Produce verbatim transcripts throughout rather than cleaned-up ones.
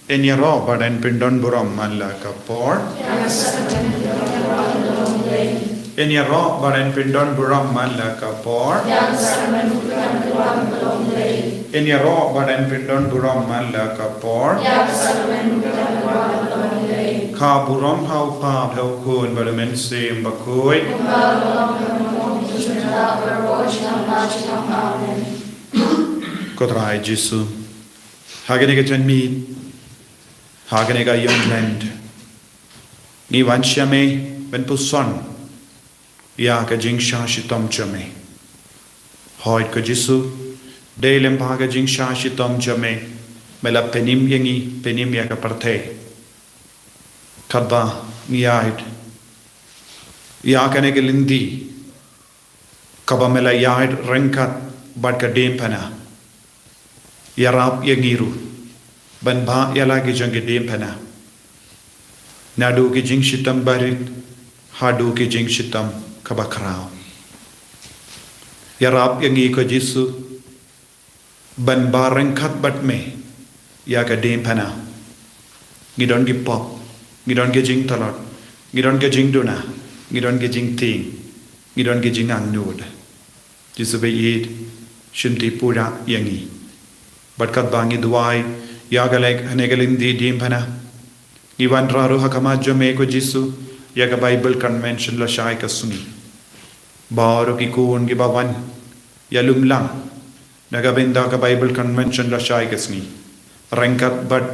Yn ïaroh bad yn pyndonburom man la ka por. Yn ïaroh bad yn pyndonburom man la ka por. Yn ïaroh bad yn pyndonburom man la ka por. Ka burom ha u Kpa bad ha u Khun bad u Mynsiem Bakhuid. Ko Trai Jisu, ha kane ka janmiet, ha kane ka ïing Lent, ngi wan sha me ban puson ïa ka jingshah shitom jong me. Hooid ko Jisu, dei lem bad ka jingshah shitom jong me, me la pynim ïa ngi, pynim ïa ka pyrthei. Katba ngi ïaid ïa kane ka lynti, kaba me la ïaid ryngkat bad ka diengphna, ïarap ïa ngi ruh ban bah ïa la ki jong ki diengphna, naduh ki jingshitom barit haduh ki jingshitom kaba khraw. Ïarap ïa ngi ko Jisu ban bah ryngkat bad me ïa ka diengphna. Ngi don ki pop, ngi don ki jingtlot, ngi don ki jingduna, ngi don ki jingtieng, ngi don ki jingangnud. Jisu baieit, shim ti pura ïa ngi. Bad katba ngi duwai ïa ka leh ha kane ka lynti diengphna, ngi wanrah ruh ha khmat jong me ko Jisu ïa ka Bible Convention lashai ka sngi. Baroh ki khun kiba wan ïalum lang na ka bynta ka Bible Convention lashai ka sngi, ryngkat bad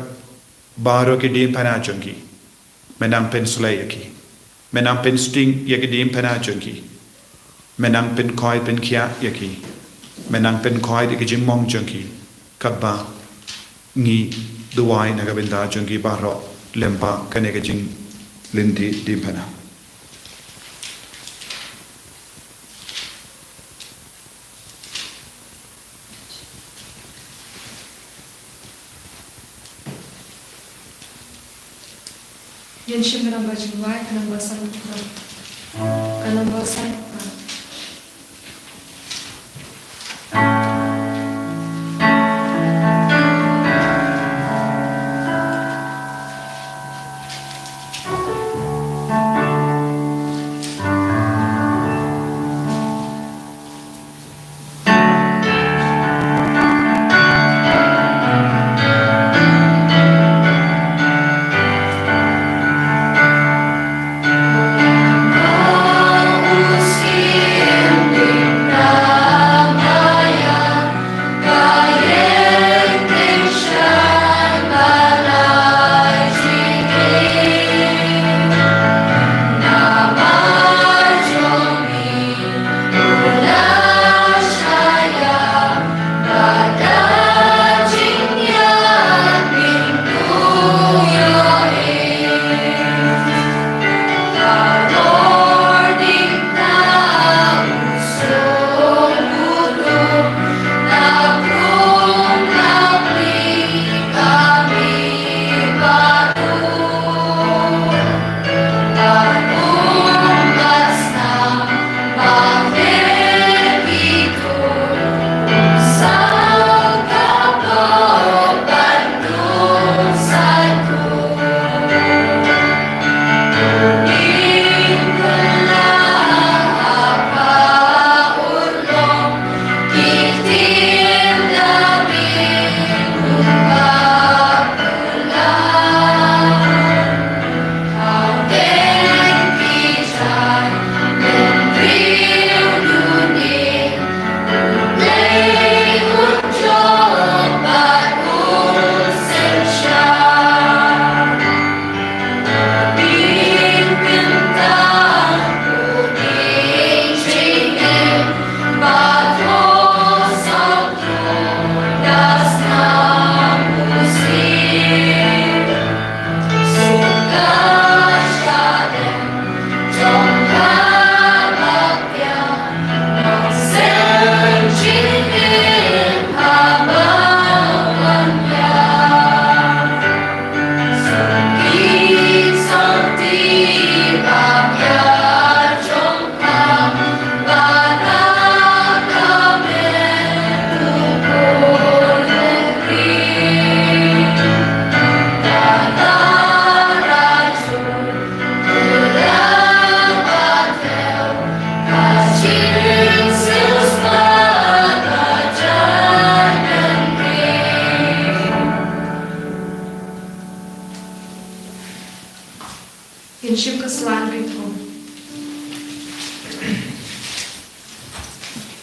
baroh ki diengphna jong ki. Me nang pynsleh ïa ki. Me nang pynsting ïa ki diengphna jong ki. Me nang pynkhuid pynkhiah ïa ki. Me nang pynkhuid ïa ki jingmong jong ki. Katba ngi duwai na ka bynta jong ki baroh lem bad kane ka jinglynti diengphna. Ngin shim ka namba jingduwai, ka namba sanphew phra. Ka namba sanphew phra.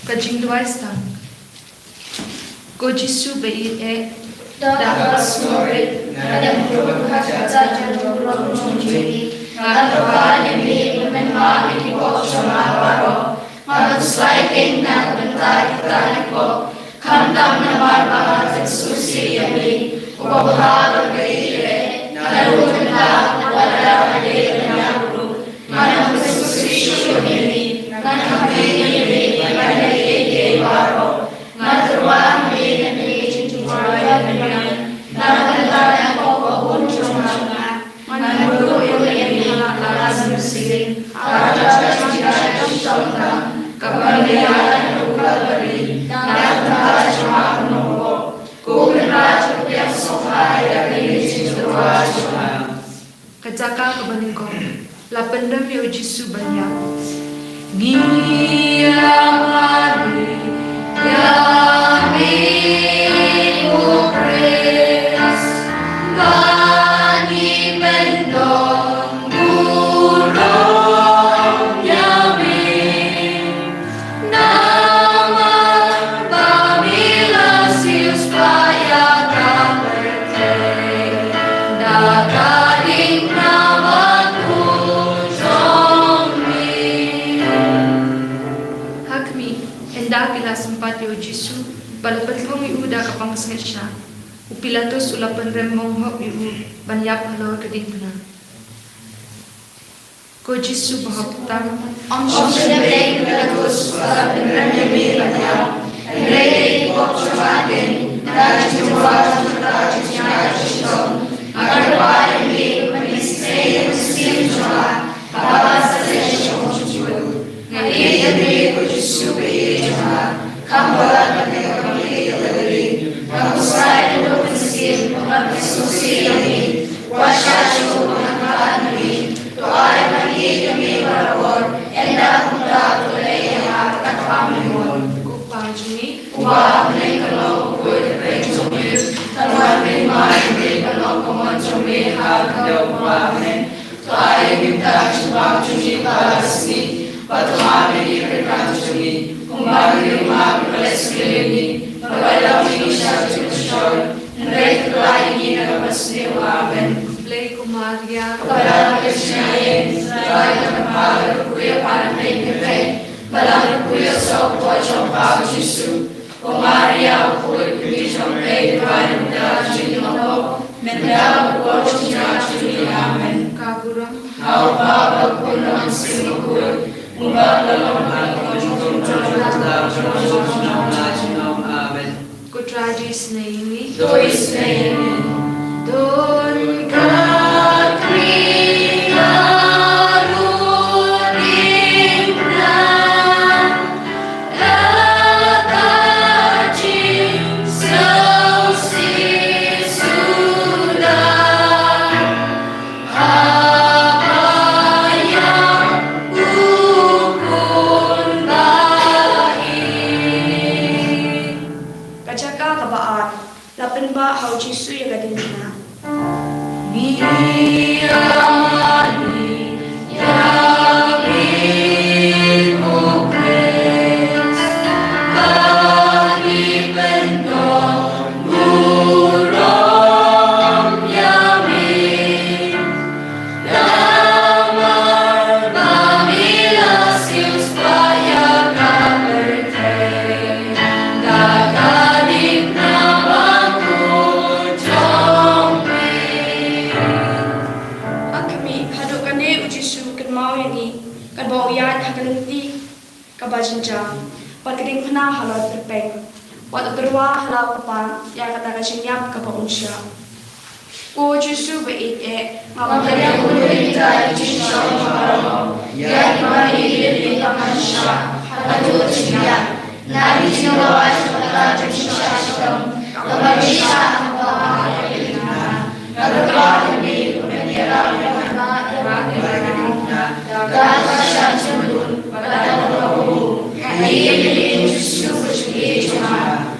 Ka jingduwai stang. Ko Jisu ba ïeit eh, da kaba sngewrit nga dang burom ha ka jingburom jong phi. Nga kyrpad ïa me ban map ïa ki pop jong nga baroh. Nga khuslai kein na ka bynta kita ki pop, khamtam namar ba nga pynsngewsih ïa me. Ko Kpa ba ïeit eh, naduh mynta wat lada nga dei ban ïap ruh, ngan pynsngewsih shuh ïa me. Ngan khmih ïa me ban leh ïa kiei kiei baroh. Nga tyrwa ha me na ka jingtyrwa ïa me. Na ka bynta na ka pop ba bun jong nga, ngan burom ïa me ha la ka sngi mynsiem, ha ka jingïaid shitom tam kaba me la ïaid ha Kalbari na ka bynta jong nga u nongpop. Ko Kynrad to pdiang sngewbha ïa kane ka jingtyrwa jong nga. Ka jaka kaba nyngkong, la pyndem ïa u Jisu ban ïap. Ngi ïamar ïa me ko Khrist, ba ngi pyndonkam burom ïa me. Namar ba me la siew spah ïa ka pyrthei da ka diengphna bakhuid jong me. Ha khmih, ynda ki la sympat ïa u Jisu bad la pynphong ïa u da ka pansngiat shah, u Pilatus u la pynrem monghok ïa u ban ïap halor ka diengphna. Ko Jisu ba hok tam, ym shym dei u Pilatus uba la pynrem ïa me ban ïap, hynrei dei ki pop jong nga kein na ka jingtyrwa jong kata ka jingïaid shitom. Nga kyrpad ïa me ban isynei ïa ka mynsiem jong nga ha ka basa jong u Jisu. Nga ïeit ïa me ko Jisu ba ïeit jong nga. Kham palat ban ïa ka bangeit ïa lade, nga khuslai naduh mynsiem, nga pynsngewsih ïa me. Wat shah shuh ban khlad na me. To ai ba ngi ïeit ïa me barabor, ynda kumta to leh ïa nga katba me mon. Ko Kpa jong ngi uba ha bneng, ka long ka kyrteng jong me, ka wan ka hima jong me, ka long ka mon jong me ha ka kyrteng jong me. To ai ïa ngi mynta ka jingbam jong ngi kaba la ka sngi, bad to map ïa ngi ki kyrdan jong ngi, kumba ngi ruh ngi map ïa kiba leh sniew ïa ngi, bad wat long ïa ngi sha ka jingpynshoi, hynrei to kylla ïa ngi na ka basniew. Amen. Khublei ko Maria, kaba don ka jingïaid, U Trai u don bad me, la kyrkhu ïa phi ha pdeng ki kynthei, bad la kyrkhu ïa u saw ka kpoh jong phi U Jisu. Ko Maria, u khuid, phi jong phi, phi ba ïa ngi ha ka jingïap, mynta bad ha ka por jong ka jingïap jong ngi. Amen. Ka burom ha U Kpa bad ha U Khun bad ha U Mynsiem Bakhuid, kumba la long ha ka por jong u Noah, junom junom. Amen. Ko Trai, to isynei ïa ngi. To isynei ïa ngi. Don ka khmih naduh diengphna, da ka jingsngewsih suda, haba ïap u Khun ba ïeit. Ka jaka kaba ar, la pynbah ha u Jisu ïa ka diengphna. Ngi ïamar ïa me ko Khrist, ba ngi pyndonkam burom ïa me. Namar ba me la siew spah ïa ka pyrthei da ka diengphna bakhuid jong me. Ha khmih, haduh kane u Jisu u kynmaw ïa ngi katba u ïaid ha ka lynti kaba jynjar, bad ka diengphna halor tyrpeng. Wat u tyrwa ha la u Kpa ïa kata ka jingïap kaba un shah. Ko Jisu ba ïeit eh, nga pdiang khublei ïa ka jingshong baroh ïa kiba ïeit ïa ka jingshah haduh ka jingïap. Na ka jingïap jong kata ka jingshah shitom kaba ïeit shah ha kaba nga ïeit ïa nga. Nga kyrpad ïa me ban ïarap ïa nga. Da ka shah jingmut bad da ka burom, nga ïeit ïa me ko Jisu ko jingïeit jong nga.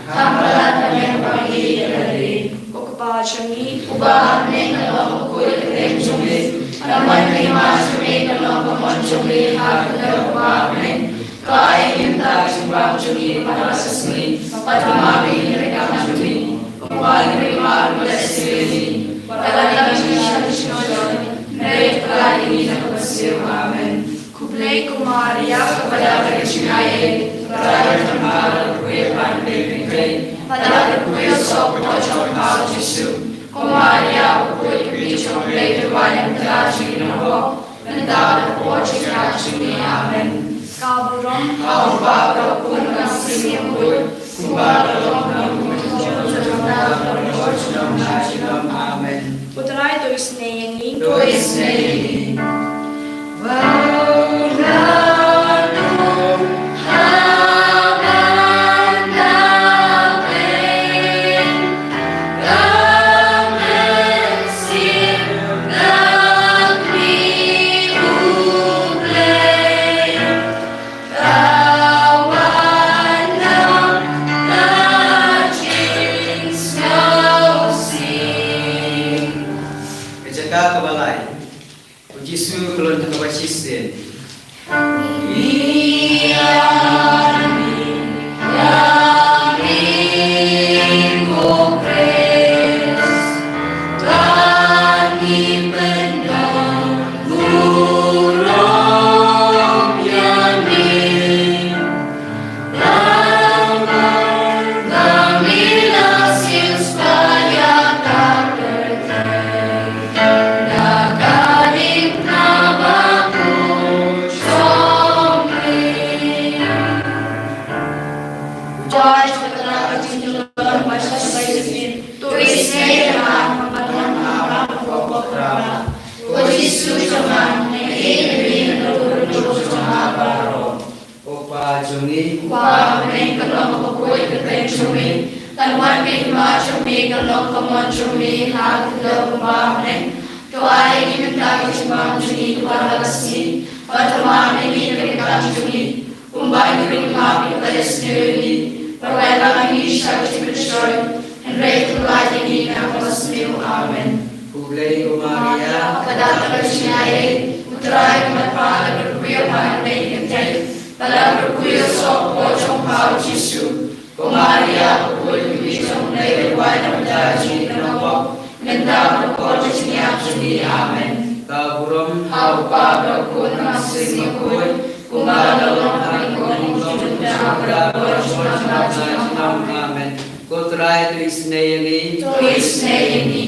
Kham palat ban ïa ka bangeit ïa lade. Ko Kpa jong ngi uba ha bneng, ka long ka kyrteng jong me. Ka wan ka hima jong me, ka long ka mon jong me ha ka kyrteng Bam jong ngi ba la ka sngi, bad tang ma ngi ïa ka kam jong ngi. Kumba ngi ïa ma ngi la sngi, bad la ka sngi sha ka sngi, hynrei la ïa ngi na ka sngi. Amen. Khublei ko Maria, kaba dap da ka jingaiei, Trai jong nga, la ka poi ban dei pynthei, bad la ka poi soh ka jong pha Jisu. Ko Maria, u khuid ka kmie jong U Blei, to wai lem ïa ngi ki nongwai, mynta bad ha ka por jong ka jong ngi. Amen. Ka burom ha U Kpa, bad ha U Khun, bad ha U Mynsiem Bakhuid, kumba ka long, kumba ka long, kumba ka long, kumba ka long. Amen. U Trai to isynei ïa ngi. To isynei ïa ngi. Ka jaka kaba lai. U Jisu ka long kaba shisien. Ko Pa jong ngi. Uba ha bneng, ka long ka bakhuid ka kyrteng jong me. Kan wan ka hima jong me, kan long ka mon jong me ha ka khyndew kumba ha bneng. To ai ïa ngi mynta ka jingbam jong ngi kaba la ka sngi. Bad to map ïa ngi ki kam jong ngi, kumba ngi ruh ngi map ïa kiba isynei ïa ngi. Bad wat ïalam ïa ngi sha ka jingpynshoi, hynrei to pynlait ïa ngi na kaba sniew. Amen. Khublei ko Maria, kaba dap da ka jingaiei, U Trai u don bad pha, la ka kyrkhu ïa pha ha ki kynthei, bad la ka kyrkhu ïa u soh ka por jong pha U Jisu. Ko Maria, bakhuid ka kmie jong U Blei, to wai lem ïa ngi ki nongwai, mynta bad ha ka por jong ka jingïap jong ngi. Amen. Ka burom ha U Kpa, bad ha U Khun, bad ha U Mynsiem Bakhuid, kumba ka long ha kaba nyngkong, kumba ka long mynta, bad ha ka por jong ka jingïap. Amen. Ko Trai to isynei ïa ngi. To isynei ïa ngi.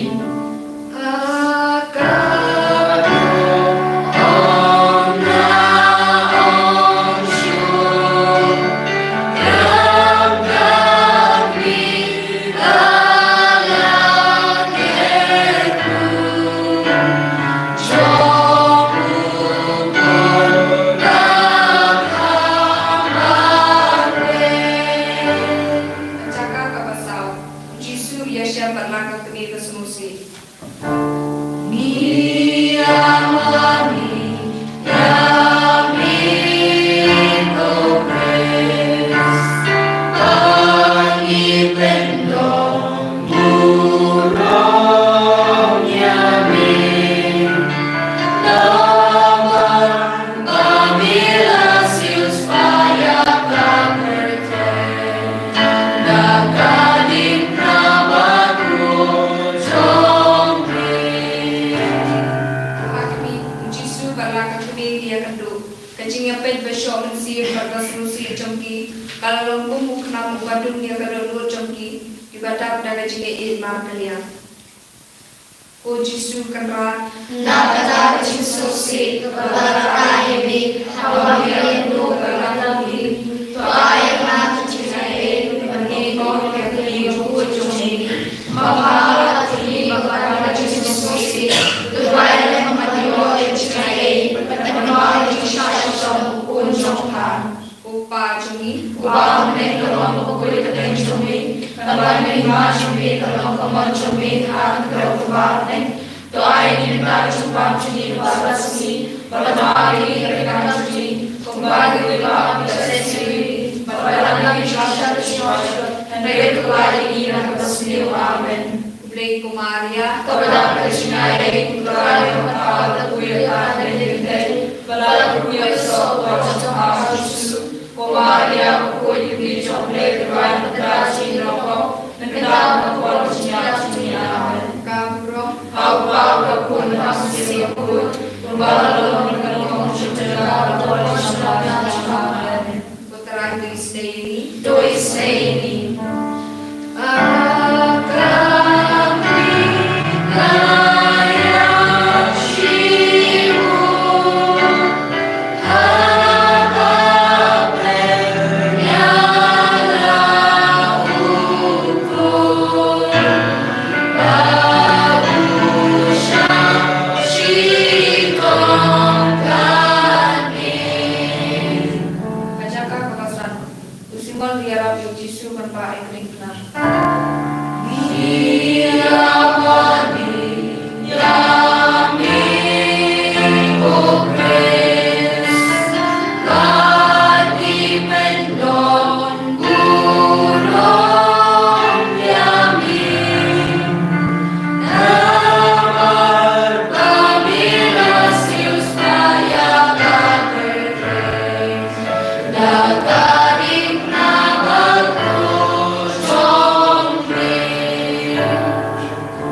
Jaka kaba saw. U Jisu u ïashem bad la ka kmie ka sngewsih. Ka kmie, U Jisu bad la ka kmie ki ïakynduh. Ka jingïapeit bashoh mynsiem bad ka sngewsih jong ki ka la long kum u khnam uba dung ïa ka dohnud jong ki, kiba dap da ka jingïaieit markylliang. Ko Jisu Kynrad, na kata ka jingsngewsih kaba la ai ïa me, haba me ïakynduh bad la ka kmie, to ai ïa nga ka jingaiei ban nyngkong ïa ka kmie bakhuid jong me. Ba pha la ka kmie kaba la ka jingsngewsih, to duwai lem ban ïoh ïa ka jingaiei ban ïoh ïa ka jingshah shitom U Khun jong pha. Ko Pa jong ngi, uba ha bneng, ka long ka bakhuid ka kyrteng jong me, kan wan ka hima jong me, kan long ka mon jong me ha ka khyndew kumba ha bneng. To ai ïa ngi mynta ka jingbam jong ngi kaba shisha sngi, bad to map ïa ngi ki kam jong ngi, kumba ngi ruh ngi map ïa kiba isynei ïa ngi, bad wat ïalam ïa ngi sha ka jingpynshoi, hynrei to pynlait ïa ngi na kaba sniew. Amen. Khublei ko Maria, kaba dap da ka jingaiei, U Trai u don bad pha, la ka kyrkhu ïa pha ha ki kynthei, bad la ka kyrkhu ïa u soh ka por jong pha U Jisu. Ko Maria, bakhuid Ka burom. Ha u Kpa, ha u Khun, ha u Mynsiem Bakhuid, kumba la long, mynta ruh, shajrong, la dap, shabar. Amen. Ko Trai, to isynei ïa ngi. To isynei ïa ngi. Ka jaka kaba san. U Simon u ïarap ïa u Jisu ban bah ïa ka diengphna.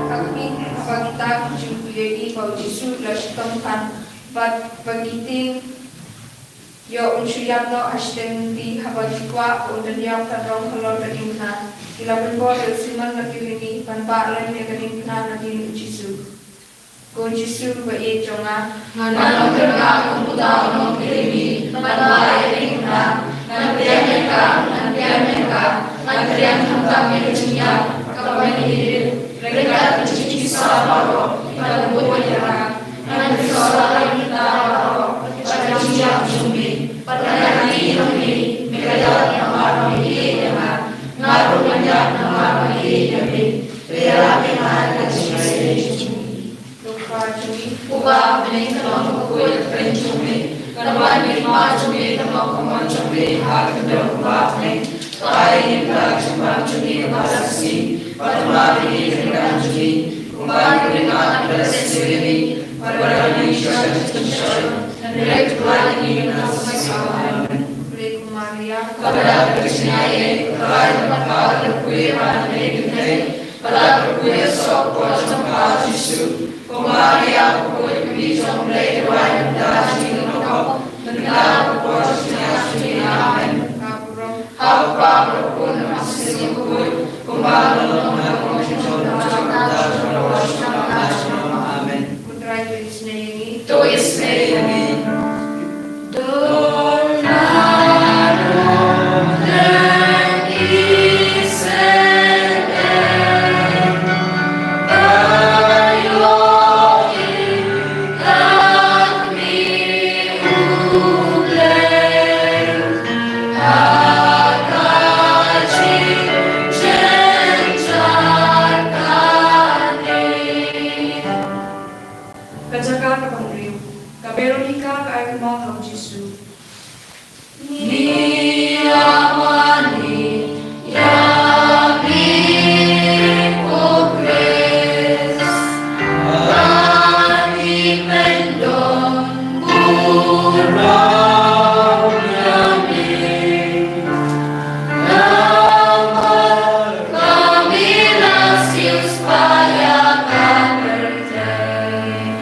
Ha khmih, haba kita ki Jiw ki ïohi ba u Jisu u la shitom than bad ba ki tieng ïoh un shu ïap noh ha shiteng lynti, haba ki kwah ba un pynïap tang rong halor ka diengphna, ki la pynbor ïa u Simon bad ïa u Heni ban bah lem ïa ka diengphna na ka liang u Jisu. Ko Jisu ba ïeit jong nga, ngan ym kyrpad kum uta u nongkylli miet ban bah ïa ka diengphna. Ngan pdiang ïa ka, ngan pdiang ïa ka, ngan pdiang khamtam ïa ka jingïap kaba men ïa ka. Ryngkat ka jingkisa baroh kiba la bud ïa nga, ngan kyrshan ïa kita baroh bad ka jingïap jong me. Bad ngan ïathuh ïa me, me ka ïap namar me ïeit ïa nga. Nga ruh ngan ïap namar me ïeit ïa me. To ïarap ïa nga ha ka jingïaseng jong me. Ko Kpa jong ngi uba ha bneng, ka long ka kyrteng jong me, kan wan ka hima jong me, kan long ka mon jong me ha ka khyndew kumba ha bneng. To ai ïa ngi mynta ka jingbam jong ngi kaba shisha, bad to map ïa ngi ki kyrdan jong ngi, kumba ngi ruh ngi map ïa kiba la siew ïa ngi, bad wat ïa ngi sha ka jingshoi, hynrei to pynlait ïa ngi na ka bymjukut. Amen. Khublei ko Maria, kaba dap ka jingaiei, ka Trai ka dap ka bad ka khuid ban ïa ngi kynthei. Bad la kyrkhu ïa ka soh ka por jong u Kpa Jisu. Ko Maria, ko khuid ka kmie jong U Blei, to duwai ïa ngi mynta ha ka jingïasyllok, mynta bad ha ka por jong ka jingïap jong ngi. Amen. Ha u Kpa bad u Khun bad u Mynsiem Bakhuid, kumba la long, mynta bad ha ka por jong ka jingïap jong ngi. Amen. Ko Trai, to isynei ïa ngi. To isynei ïa ngi. Ka jaka kaba hynriew, ka Veronika ka ai kynmaw ha u Jisu. Ngi ïa mane ïa me ko Khrist, ba ngi pyndonkam burom ïa me. Namar ba me la siewspah ïa ka pyrthei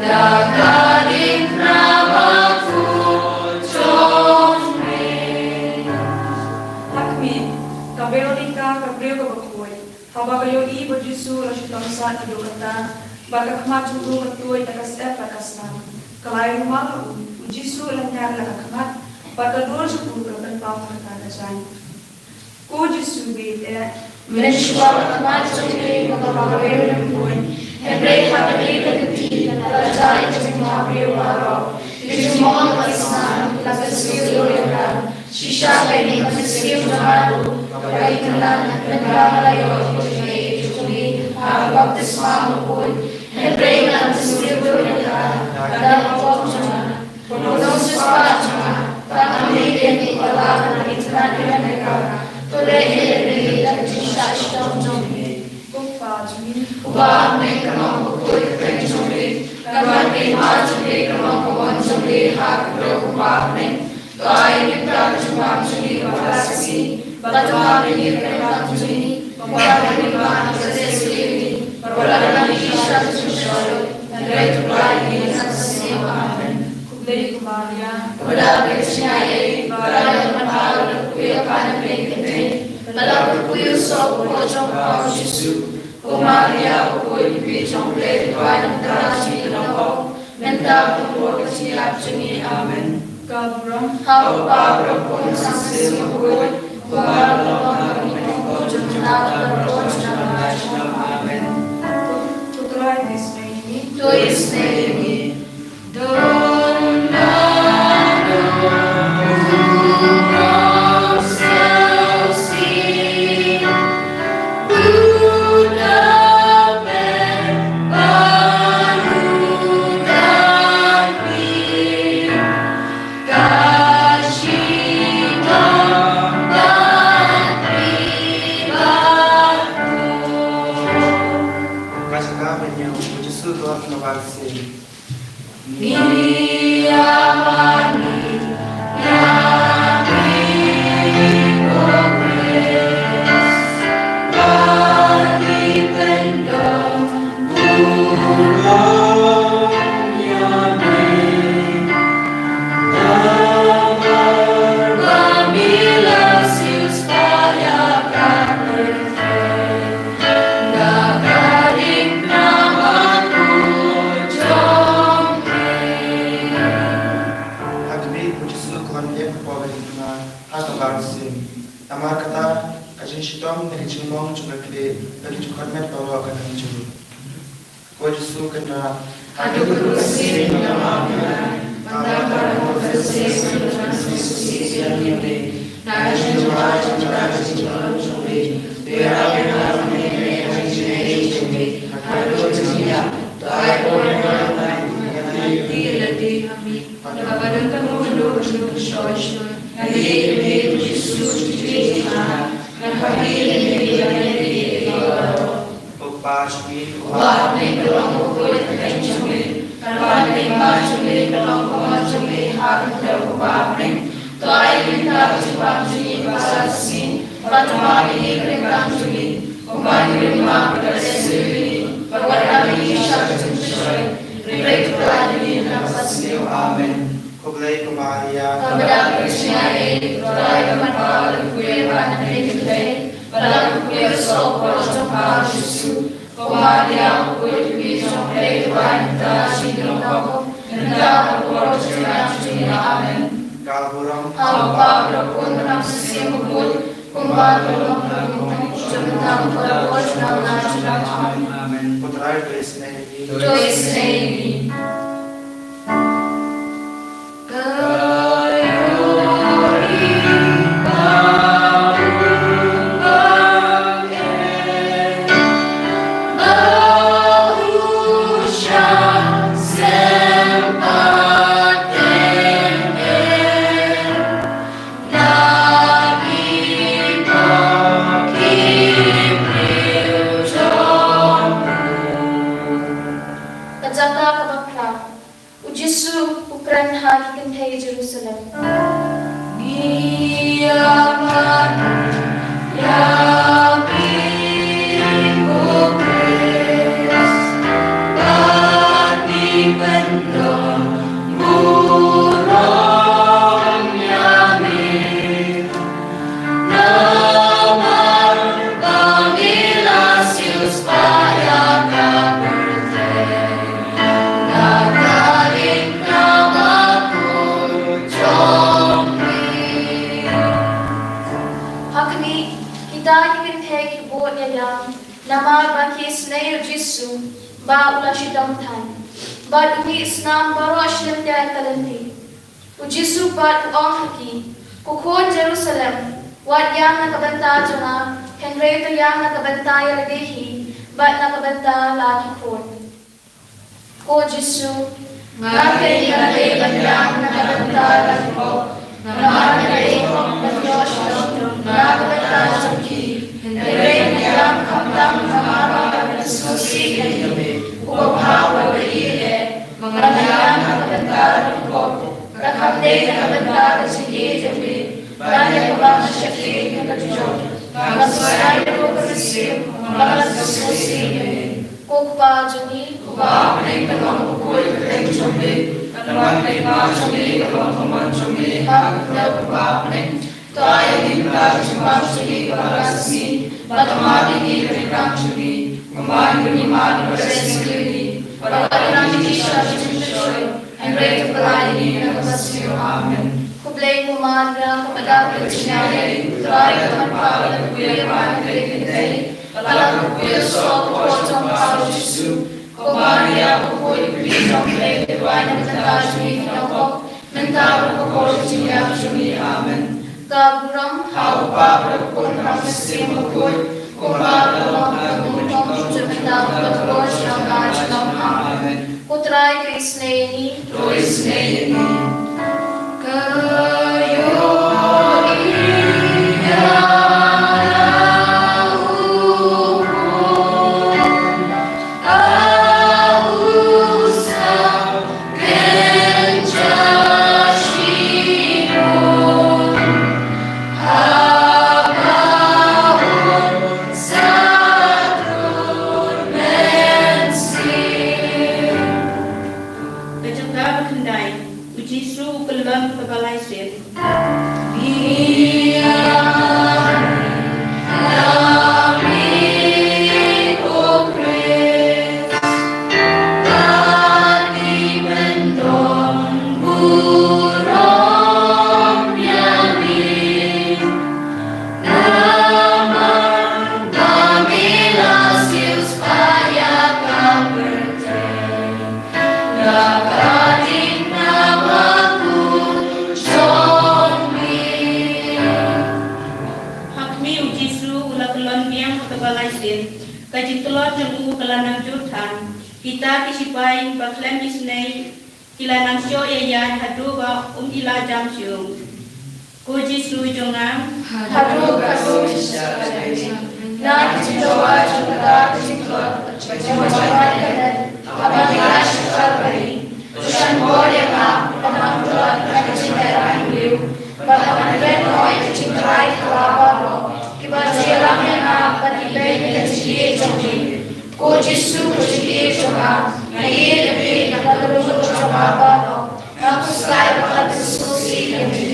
da ka diengphna bakhuid jong me. Ha khmih, ka Veronika ka briew kaba khuid, haba ka ïohi ba u Jisu u la shitom sah naduh katta, bad ka khmat jong u ka tuid da ka syep bad ka snam, ka la ïarumal ha u, u Jisu u la ñiad la ka khmat, bad ka dur jong u ka la pynpaw ha kata ka jaiñ. Ko Jisu ba ïeit eh, mynshuwa ka khmat jong me ka la beh lyngkhuid, hynrei ha kane ka kti ka la jah ïa ka jingmap briew baroh. Ka jingmong ka snam la kynsiew ïa ka. Shisha kane ka mynsiem jong nga ruh, kaba ïeit, nga la ïoh ïa ka jingaiei jong me ha ka baptisma bakhuid, hynrei ngan kynsiew ïa ka da ka pop jong nga. Ko nongsiewspah jong nga, tang ha me keiñ ka la, ngan itynnad ïa ka. To leh ïa kane da ka jingshah shitom jong me. Ko Kpa jong ngi uba ha bneng, kan long bakhuid ka kyrteng jong me, kan wan ka hima jong me, kan long ka mon jong me ha ka khyndew kumba ha bneng. To ai ïa ngi mynta ka jingbam jong ngi kaba shisha. Ba to map ïa ngi ki kyrpang jong ngi, kumba ngi ruh ngi map ïa ki kyrpang jong ngi. Bad wat la ïoh ngi sha ka jingshoi, hynrei to pynlait ïa ngi na ka bymjukut. Amen. Khublei ko Maria, kaba don ka jingaiei, ka Trai ka dei bad phi, ba la kyrkhu ïa phi ha ki kynthei, bad la kyrkhu ïa u soh u koit jong pha u Jisu. Ko Maria, u khuid jong U Blei, to duwai namar kata ka jingïeit, mynta bad ha ka por ka jingïap jong ngi. Amen. Ka burom ha U Kpa, bad ha U Khun, bad ha U Mynsiem Bakhuid, kumba la long, kumba kin ïa ka por jong ngi, bad ha ka por jong ngi. Amen. Ko Trai, to isynei ïa ngi. To isynei ïa ngi. Ka jaka ba ñiew, U Jisu u la wan na barsien. Ha khmih, U Jisu u la wan ïa ka por ka jingkyrmen ha ka barsien. Namar kata, ka jingshitom ne ka jingmong jong ka khlieh bad ka jingkyrmen baroh kan nang jur. Ko Jisu, kynrad ha ka kyrteng ka sien, ka map ïa ngi, namar ka por ka sien ka sien ka sien ka sien ka sien. Ko Kpa jong ngi, uba ha bneng, ka long ka kyrteng jong me, ka long ka kyrteng jong me, ka long ka mon jong me ha ka khyndew ka ba ha bneng. To ai ïa ngi mynta ka jingbam jong ngi kaba shisha ka sngi, bad to map ïa ngi ki kyrpang jong ngi, kumba ngi ruh ngi map ïa kiba isynei ïa ngi, bad wat la ïoh ngi sha ka jingshoi, hynrei to pynlait ïa ngi na kaba sniew. Amen. Khublei ko Maria, kaba don ka jingaiei, ka Trai ka dei bad pha, bad la kyrkhu ïa phi ha ki kynthei, bad la kyrkhu ïa u soh u koit jong pha u Jisu. Ko Maria, u khuid jong U Blei, to duwai namar kata ka jingïeit. Mynta bad ha ka por ka jingïap jong ngi. Amen. Ka burom ha U Kpa, bad ha U Khun, bad ha U Mynsiem Bakhuid, kumba ka long, kumba kan ïa ka por jong ngi. Amen. Ko Trai, to isynei ïa ngi. To isynei ïa ngi. Ka jaka kaba phra. U Jisu u kren ha ki kynthei Jerusalem. Ngi ïa mane ïa phi ko Khrist, bad ngi pynlong burom ïa me. Namar ba me la siewspah ïa ka pyrthei na ka ïing na ka kut jong me. Ha khmih, kita ki kynthei ki bud ïa ïang namar ba ki isynei ïa u Jisu ba u la shitom thaiñ, bad u mih snam baroh shi lynter ka lynti. U Jisu pat u ong ha ki, Ko khun Jerusalem, wat ïang na ka bynta jong nga, hynrei to ïang na ka bynta ïa lade hi bad na ka bynta la ki khun. Ko Jisu, nga keiñ nga dei ban ïang na ka bynta la ki khun, namar nga dei ban ïoh shitom na ka bynta jong ki, hynrei nga ïang khamtam namar ba ka mynsiem ïa me, u ba bha u ba ïeit. Ba ngan ïang na ka bynta la ki khun, ka kham dei na ka bynta ka jingïeit jong me. Ban ïa kaba nga sheptieng ïa ka jong, nga kynsan ïa ka mynsiem, ba ka la sngewsih ïa me. Ko Kpa jong ngi, uba ha bneng, ka long bakhuid ka kyrteng jong me, ka long ka hima jong me, ka long ka mon jong me ha ka kyrteng kaba ha bneng. To ai ïa ngi mynta ka jingbam jong ngi kaba la ka sngi, bad to mad ïa ngi ha ki kam jong ngi, kumba ngi ruh ngi mad ïa kiba la ka sngi ïa ngi, bad wat ïalam ïa ngi sha ka jingpynshoi, hynrei to pyllait ïa ngi na kaba sniew. Amen. Khublei ko Maria, kaba dap ka jingaiei, U Trai u don bad pha, la kyrkhu ïa pha ha ki kynthei, bad la kyrkhu ïa u soh ka kpoh jong pha u Jisu. Ko Maria, ko khuid ka kmie jong U Blei, duwai na ka bynta jong ngi kiba pop, mynta bad ha ka por ka jingïap jong ngi. Amen. Ka burom ha U Kpa bad ha U Khun bad ha U Mynsiem Bakhuid, kumba ka long, ka long, ka long, mynta bad ha ka por jong ka junom. Amen. Ko Trai, to isynei ïa ngi. To isynei ïa ngi. Ka ïohi ïa u khun, a u sa kynja shibun, haba un sa trud mynsiem. Ka jaka ba khyndai, U Jisu u kyllon kaba lai sien. Ha khmih, U Jisu u la kyllon biang ha kaba lai sien. Ka jingtlot jong u ka la nang jur than. Kita ki sipai ba khlem isynei ki la nang shoh ïaid haduh ba um ïa la jam shuh. Ko Jisu jong nga, haduh katno shisha nga la ïa ka jingtlot, ka jingmut, haba ngi la shah Kalbari? To shon bor ïa nga ban nang tlot ha ka jingïaid aiñguh, ban nang ïaid noh ïa ka jingtharai ka la baroh, kiba ju ïalam ïa nga ban ibeiñ ïa ka jingïeit jong me. Ko Jisu, ka jingïeit jong nga, nga ïeit ïa me na ka lyngngoh jong nga baroh. Nga khuslai ba ka la pynsngewsih ïa me.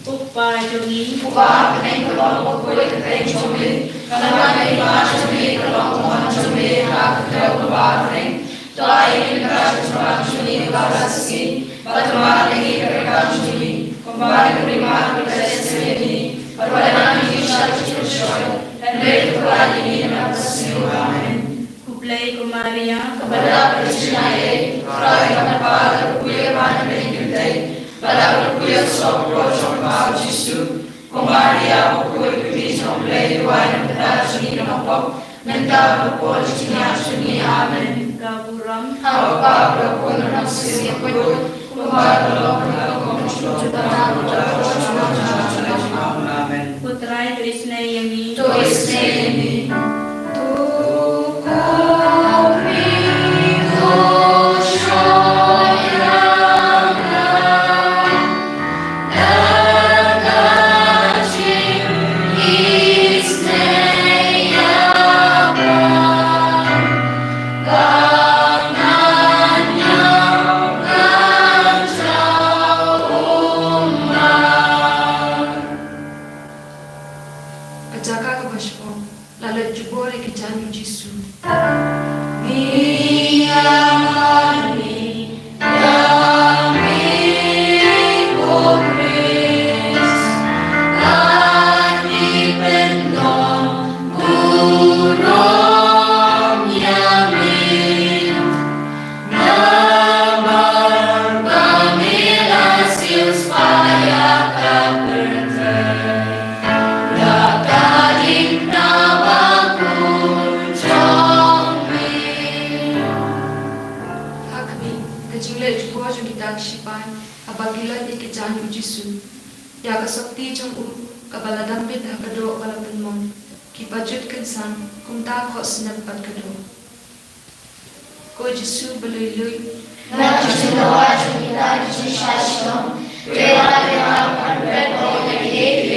Ko Kpa jong ngi, uba ha bneng, ka long bakhuid ka kyrteng jong me, ka long ka hima jong me, ka long ka mon jong me ha ka kyrteng kaba ha bneng. To ai ïa ngi mynta ka jingbam jong ngi kaba la ka sngi, bad to mad ïa ngi ha ki kam jong ngi, kumba ngi ruh ngi mad ïa kiba la sngewsih ïa ngi, bad wat ïalam ïa ngi sha ka jingpynshoi, hynrei to pyllait ïa ngi na kaba sniew. Amen. Khublei ko Maria, kaba dap ka jingaiei, U Trai u don bad pha, la kyrkhu ïa pha ha ki kynthei, bad la kyrkhu ïa u soh ka kpoh jong pha u Jisu. Ko Maria, ko khuid ka kmie jong U Blei, duwai na ka bynta jong ngi kiba pop, mynta bad ha ka por ka jingïap jong ngi. Amen. Ka burom ha U Kpa bad ha U Khun bad ha U Mynsiem Bakhuid, kumba ka long, ka long, ka long, ka long, ka long. Amen. Ko Trai, to isynei ïa ngi. To isynei ïa ngi. Ka jaka kaba shipor, la leit jubor ïa ki jaiñ u Jisu. Namar ba me la siewspah ïa ka kyrteng, da ka ding na bakhuid jong me. Ha khmih, ka jingleit jubor jong kita ki sipai haba ki leit ïa ki jaiñ u Jisu. Ïa ka sopti jong u kaba la dam bit ha ka doh ba la pynmong, ki pajut kynsan kumta khohsnep bad ka doh. Ko Jisu ba lui lui, na ka jingdawa jong kita ki jingshah shitom, to ai ïa nga ban pynbeit noh ïa kiei kiei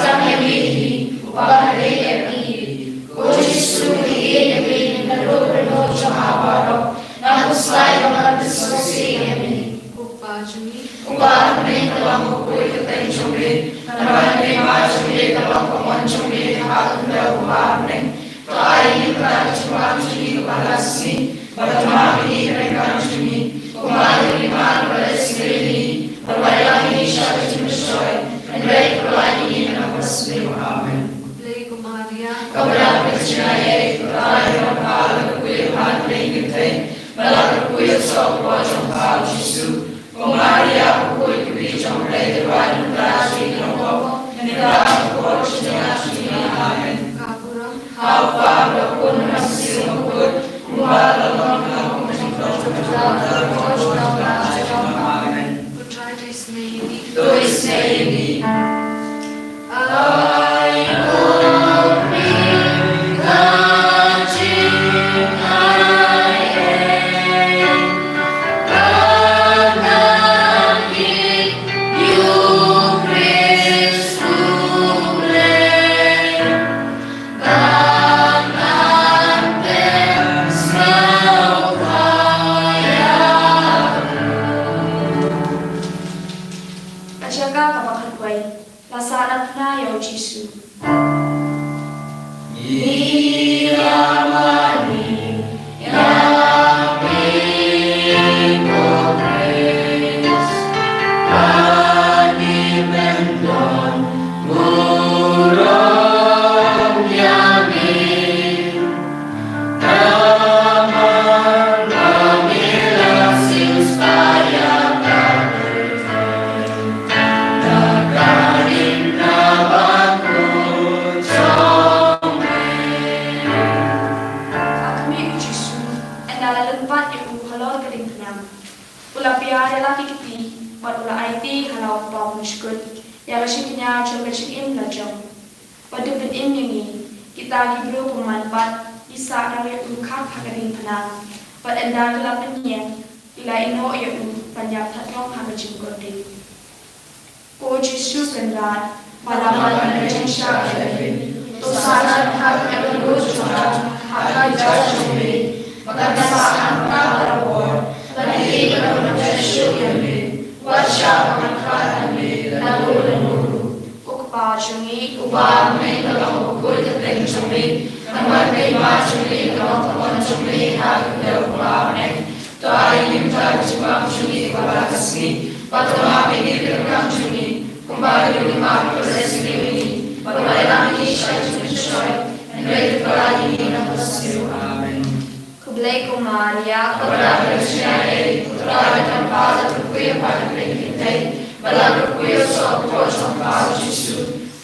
tang ïa me hi, uba ha ïing ïa me hi. Ko Jisu, ngi ïeit ïa me naduh ryngkat jong nga baroh, nga khuslai ba ngan pynsngewsih ïa me. Ko Pa jong ngi, uba ha bneng, ka long ka kyrteng jong me, ka long ka hima jong me, ka long ka mon jong me ha ka khyndew uba ha bneng. To ai ïa ngi mynta ka jingbam jong ngi kaba la ka sngi, bad to map ïa ngi ki ryngkat jong ngi, kumba ngi map ruh ïa kiba leh ïa ngi, bad wat ïalam ïa ngi sha ka jingpynshoi, hynrei to kylla ïa ngi na kaba sniew. Amen. Khublei ko Maria, kaba don ka jingaiei, U Trai u don bad pha, la kyrkhu ïa pha ha ki kynthei, bad la kyrkhu ïa u soh ka kpoh jong pha u Jisu. Ko Maria, u khuid ka bri jong U Blei, to duwai ïa ngi ki nongkynnoh, mynta bad ha ka por jong ka jingïap jong ngi. Amen. Ka burom ha U Kpa, bad ha U Khun, bad ha U Mynsiem Bakhuid, kumba la long, kumba long, kumba jingdon, kumba jingdon, kumba jingdon. Amen. Ko Trai to isynei ïa ngi. To isynei ïa ngi. Ka jaka kaba khatwei. La sah nangta ïa u Jisu. Ngi ïa mane ïa me ko Khrist, ba ngi pyndon burom ïa me. Namar ba me la siewspah ïa ka pyrthei na ka diengphna bakhuid jong me. Ha khmih, u Jisu, ynda la lynpat ïa u halor ka diengphna, u la pia ïa la ki kti bad u la aiti ha la u kpa u pynshkut ïa ka shakñia jong ka jingim la jong. Bad to pynim ïa ngi kita ki briew bymman bad ngi sah noh ïa u khap ha ka diengphna, bad ynda ki la pynïeng, ki la ïehnoh ïa u ban ïap thatlong ha ka jingkordit. Ko Jisu Kynrad, ba la man ka jingshah ïa me, to sah nangta ïa ka dur jong nga ha ka kjat jong me, ba kan sah nangta barabor, lada ïeit ba kan ïeit shuh ïa me, wat shah ba ngan khlad ïa me naduh lano ruh. Ko Kpa jong ngi, uba ha bneng, ka long ka kyrteng jong me, ka long ka hima jong me, ka long ka mon jong me ha ka khyndew uba ha bneng. To ai ïa ngi mynta ka jingbam jong ngi kaba la ka sngi, bad to map ïa ngi ki ryngkat jong ngi, kumba ngi map ruh ïa kiba leh sniew ïa ngi, bad wat ïalam ïa ngi sha ka jingpynshoi, hynrei to kylla ïa ngi na kaba sniew. Amen. Khublei ko Maria, kaba don ka jingaiei, U Trai u don bad pha, la kyrkhu ïa pha ha ki kynthei, bad la kyrkhu ïa u soh ka kpoh jong pha u Jisu.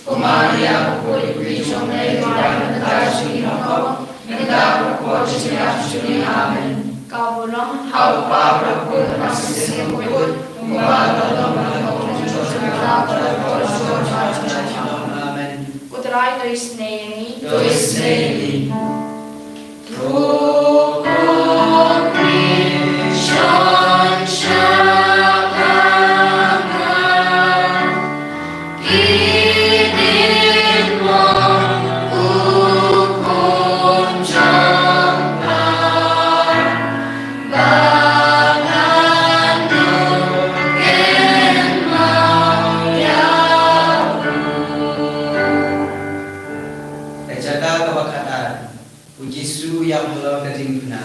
Ko Maria, u khuid ka bri jong U Blei, to duwai ïa ngi ki nongkynnoh, mynta bad ha ka por jong ka jingïap jong ngi. Amen. Ka burom ha U Kpa, bad ha U Khun, bad ha U Mynsiem Bakhuid, kumba la long, kumba long, kumba long, kumba long, kumba long, kumba long, kumba long, kumba long. Amen. Ko Trai to isynei ïa ngi. To isynei ïa ngi. Ka jaka kaba khatar. U Jisu u ïam halor ka diengphna.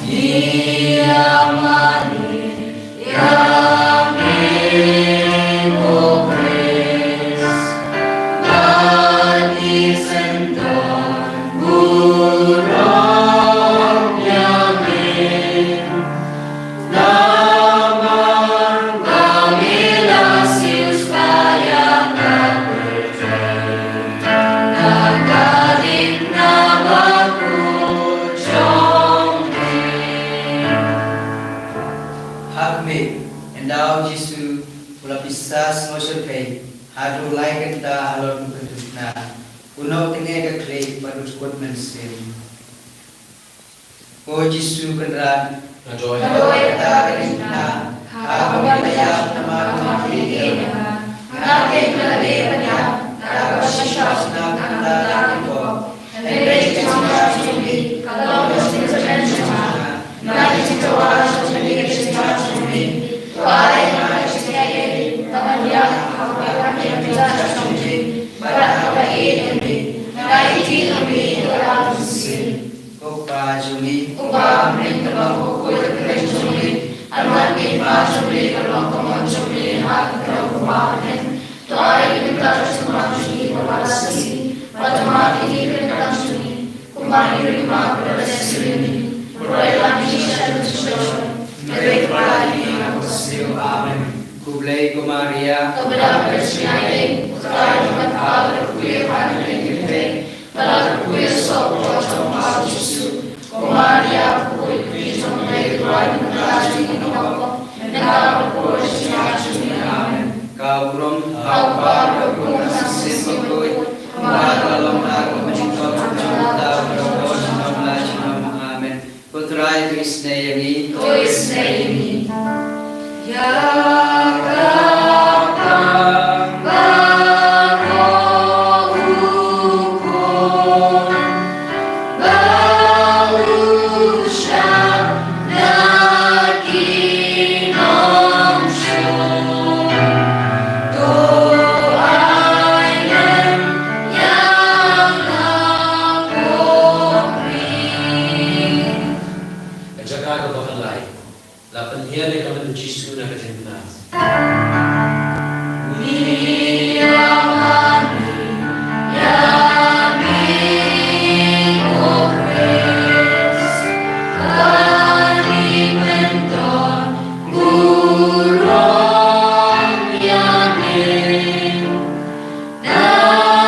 Ngi ïa mane ïa me ko Khrist, ba ngi pyndon burom ïa me. Namar ba me la siewspah ïa ka pyrthei na ka diengphna bakhuid jong me. Ha khmih, ynda u Jisu u la pisa sngewsih haduh lai kynta halor ka diengphna, u nongtyngai ka khlieh bad u dkut mynsiem. Ko Jisu Kynrad, nga duwai ïa kata ka diengphna, ha kaba me la ïap, namar ba me la ïeit ïa nga. Nga khein ba lada me ïap, Ko Kpa jong ngi, uba ha bneng, ka long ka kyrteng jong me, to wan ka hima jong me, to long ka mon jong me ha ka kyrteng jong u Kpa ha bneng. To ai ïa kane ka thapniang jong ngi kaba shisha, bad to map ïa ngi ki kyrteng jong ngi, kumba ngi ruh ngi map ïa kiba shisha ïa ngi. Bad ym trei ïa ngi sha ka jingpynshoi, hynrei to kylla ïa ngi na ka kaba sniew. Amen. Khublei ko Maria, kaba dap ka jingaiei, U Trai u don bad pha, la kyrkhu ïa pha na ki kynthei, bad la kyrkhu ïa u soh u kpoh jong pha u Jisu. Ko Maria, ka khuid kmie jong U Blei, to duwai ïa ngi kiba don jingmih, mynta bad ha ka por jong ka jingmih. Amen. Ka burom ha U Kpa, bad ha U Khun, bad ha U Mynsiem Bakhuid, kumba ka la long, ha ka mynta, bad ha ka por jong ka jingim la jingim. Amen. Ko Trai, to isynei ïa ngi. To isynei ïa ngi. Ïa ka bang baroh u khun ba u shah na ki nongshun, to ai lem ïa la ko Khrist. Ka jaka kaba khatlai. La pynhiar ïa ka met U Jisu na ka jingbynta.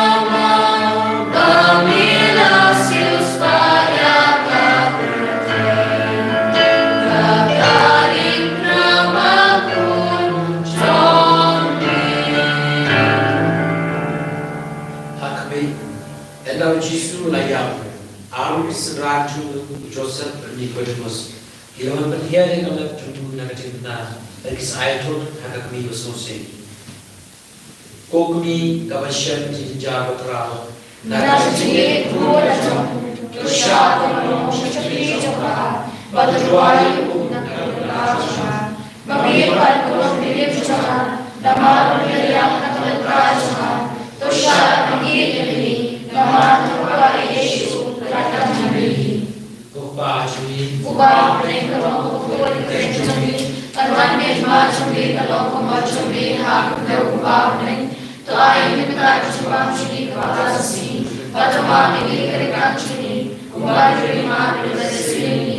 Namar ba me la siewspah ïa ka pyrthei, da ka ring na bakhuid jong me. Ha khmih, ynda u Jisu u la ïap, u Mari, u synran jong u, u Joseph bad u Nikodemus, ki la wan pynhiar ïa ka met jong u na ka jingbynta, bad ki sa aiti ha ka kmie ba sngewsih. Ko kmie kaba shem jingjynjar ba khraw, na ka jingïeit bun la jong, to shah ban long shakri jong ka, bad to duwai ïa u na ka bynta jong ka. Ba me bad u longkmie jong ka, namar ba me la ïap na ka bynta jong ka, to shah ban ïeit ïa me, namar to kwah ïa u Jisu, ka lad ka jong me. Ko Kpa jong ngi, uba ha bneng, ka long ka kyrteng, ka kyrteng jong me, ka wan ka hima jong me, ka long ka mon jong me ha ka kyrteng u Kpa ha bneng. To ai ïa ngi mynta ka jingbam jong ngi kaba shisha, bad to map ïa ngi ki kyrteng jong ngi, kumba ngi ruh ngi map ïa kiba shisha ïa ngi.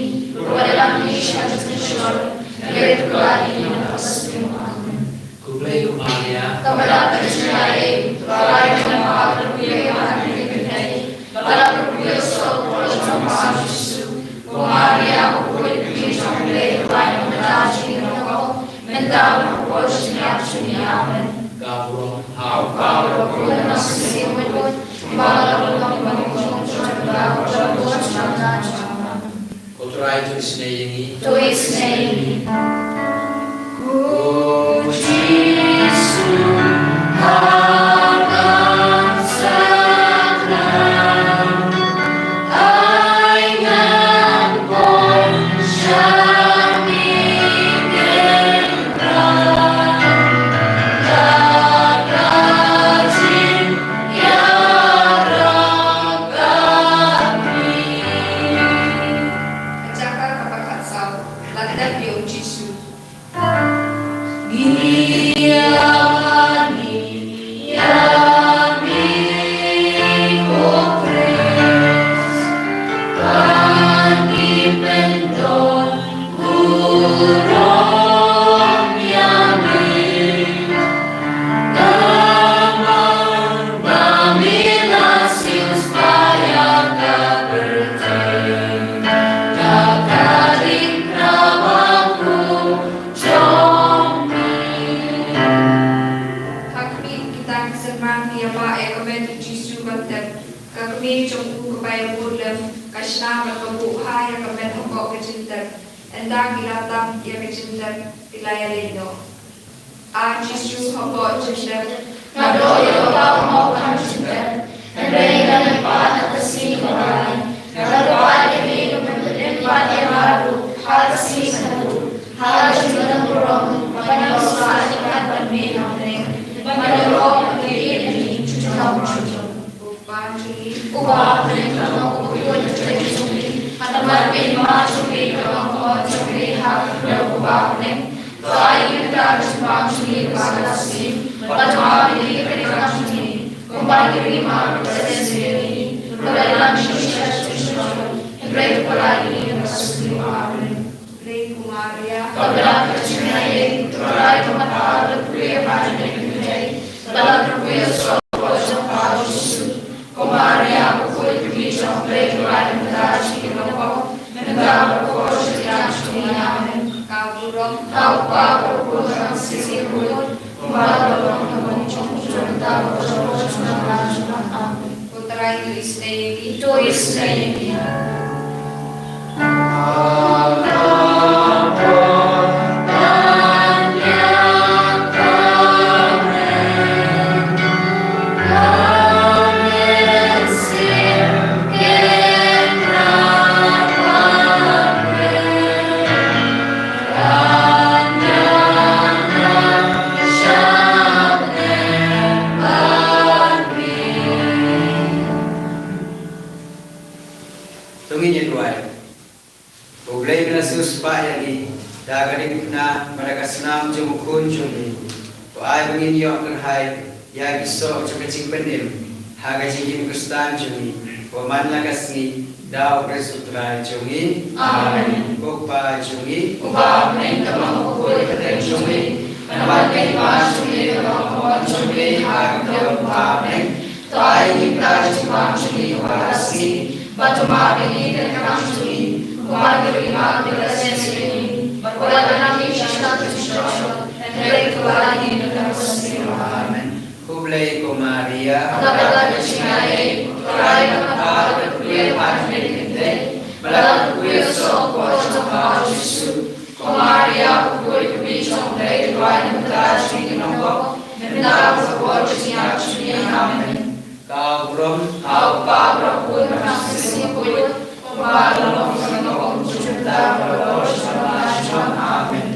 Bad ym dei ïa ngi sha ka jingpynshoi, hynrei to kylla ïa ngi na kaba sniew. Amen. Khublei ko Maria, kaba dap ka jingaiei, U Trai u don bad pha, la kyrkhu ïa pha na ki kynthei, bad la kyrkhu ïa u soh u kpoh jong pha u Jisu. Ko Maria, ka khuid kmie jong U Blei, to duwai ïa ngi kiba don jingmih, mynta bad ha ka por jong ka jingim jong ngi. Amen. Ka burom ha U Kpa, bad ha U Khun, bad ha U Mynsiem Bakhuid, kumba ka la long, kumba ka long, kumba ka long, kumba ka long. Amen. Ko Trai, to isynei ïa ngi. To isynei ïa ngi. Ko Jisu, ha ka sakram, ai ngan poi sha mih kynrad, da ka jingïarap ka Khrist. Ka jaka kaba khatsaw. Lada ïa u Jisu. Ngi ïa, ngi ïa mih ko Khrist, ba ngi pyndonkam burom ïa me. Namar ba me la siewspah ïa ka pyrthei, da ka ring na bakhuid jong me. Ha khmih, kita ki synran ki ïa bah ïa ka met u Jisu ban tep. Ka kmie jong u kaba ïa bud lem, ka shna bad ka buh bha ïa ka met hapoh ka jingtep. Ynda ki la tam ïa ka jingtep, ki la ïaleit noh. A Jisu, hapoh jingtep, nga doh ïa u ba u mawkhang jingtep. Hynrei ngan ïa pah ha ka sngi kaba lai. Nga kwah ïa me ban pynim pat ïa nga ruh ha ka sngi kaba lai. Ha ka jingdon burom ban ïaroh sah ïa ka met bad me ha bneng, ban ïaroh Uba ha bneng, ka long ka kyrteng jong me. Haba ka long ka hima jong me, ka long ka mon jong me ha ka khyndew uba ha bneng. To ai ïa ngi mynta ka jingbam jong ngi kaba ha ka sngi. Bad to map ïa ngi ki kyrdan jong ngi, kumba ngi ruh ngi map ïa ki kyrdan jong ngi. Bad to lait ïa ngi sha ka jingshyrkhei, hynrei to pynlait ïa ngi na ka sngi. Amen. Ave Maria. Kaba dap ka jingaiei, U Trai u don bad pha, la kyrkhu ïa pha ha ki khynnah, bad la kyrkhu ïa u soh ka kpoh jong pha U Jisu. Ko Maria, ko khuid kmie jong U Blei, to ai ïa ngi mynta ka jingim nongpop, mynta bad ha ka hor jong ka kyrteng jong ngi. Amen. Ka burom ha U Kpa, bad ha U Khun, bad ha U Mynsiem Bakhuid. Amen. Ko Trai, to isynei ïa ngi. To isynei ïa ngi. To ngin ïa duwai. U Blei, me la siewspah ïa ngi da ka diengphna bad da ka snam jong U Khun jong me. To ai ba ngin ïoh kyrhai ïa ki soh jong ka jingpynim ha ka jingim Khristan jong ngi, ba man la ka sngi da U Khrist U Trai jong ngi. Amen. Ko Kpa jong ngi uba ha bneng, to long kyrteng jong me. To wan ka hima jong me, to long ka mon jong me ha ka khyndew uba ha bneng. To ai ïa ngi mynta ka jingbam jong ngi kaba ha ka sngi. Bad to map ïa ngi ki kyrdan jong ngi, kumba ngi ruh ngi map ïa ki kyrdan jong ngi. Bad to lait ïa ngi sha ka jingshyrkhei, hynrei to pynlait ïa ngi na ka sngi. Amen. Khublei ko Maria. Kaba dap ka jingaiei, U Trai u don bad pha, la kyrkhu ïa pha ha ki khynnah, bad la kyrkhu ïa u soh ka kpoh jong pha U Jisu. Ko Maria, ko khuid kmie jong U Blei, to ai ïa ngi mynta ka jingim nongpop, mynta bad ha ka hor jong ka kyrteng jong ngi. Amen. Ka burom ha U Kpa, bad ha U Khun, bad ha U Mynsiem Bakhuid, kumba ka long ha ka khyndew, mynta bad ha ka hor jong ka kyrteng jong ngi. Amen.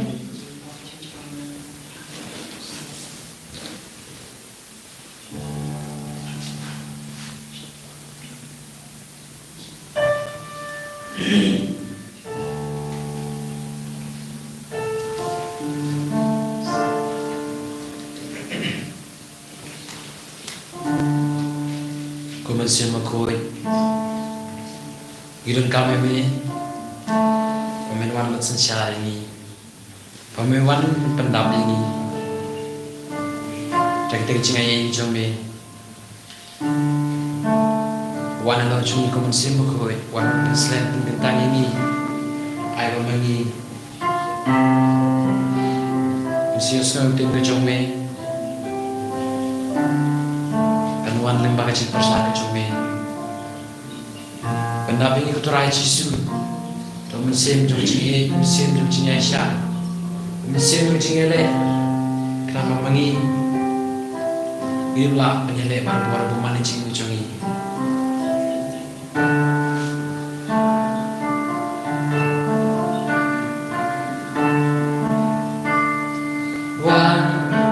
Ko Mynsiem Bakhuid, ngi donkam ïa me, ba men wan ban synshar ïa ngi, ba men wan pyndap ïa ngi da kata ka jingaiei jong me. Wan halor jong ngi ko Mynsiem Bakhuid, wan pynslem pynkyntang ïa ngi. Ai ba ma ngi ngin siew sngew ktien ka jong me, kan wan lyngba ka jingpyrsad ka jong me. Pyndap ïa ngi ko Trai Jisu. To Mynsiem jong ka jingïeit, Mynsiem jong ka jingïaishah, Mynsiem jong ka jingïaleh. Khnang ba ma ngi ngim lah ban ïaleh barabor ha bymman ka jingim ka jong ngi. Wan,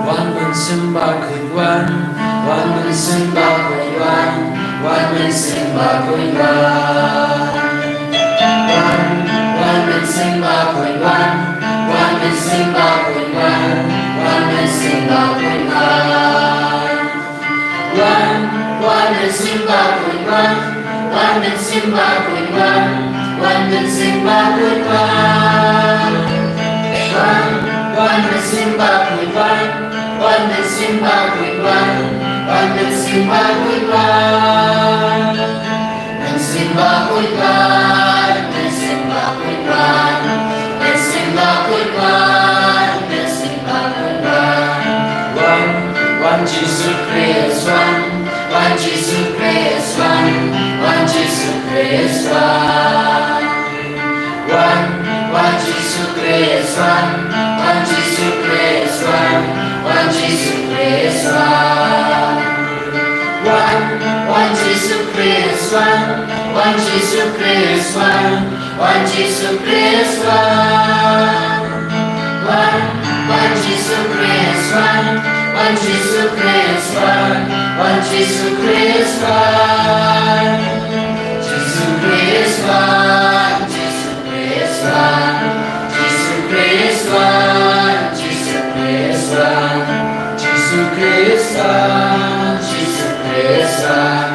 wan Mynsiem Bakhuid wan, wan Mynsiem Bakhuid wan, wan Mynsiem Bakhuid wan. Wan, wan Mynsiem Bakhuid wan, wan Mynsiem Bakhuid wan, wan Mynsiem Bakhuid wan. Wan, wan Mynsiem Bakhuid wan, wan Mynsiem Bakhuid wan, wan Mynsiem Bakhuid wan. Wan, wan Mynsiem Bakhuid wan, wan Mynsiem Bakhuid wan, wan Mynsiem Bakhuid wan. Mynsiem Bakhuid wan, Mynsiem Bakhuid wan, Mynsiem Bakhuid wan, Mynsiem Bakhuid wan. Wan, wan Jisu Khrist wan, wan Jisu Khrist wan, wan Jisu Khrist wan. Wan, wan Jisu Khrist wan, wan Jisu Khrist wan, wan Jisu Khrist wan. Wan, wan Jisu Khrist wan, wan Jisu Khrist wan, wan Jisu Khrist wan. Wan, wan Jisu Khrist wan, Wan Jisu Khrist wan, wan Jisu Khrist wan. Jisu Khrist wan, Jisu Khrist wan. Jisu Khrist wan, Jisu Khrist wan. Jisu Khrist wan, Jisu Khrist wan.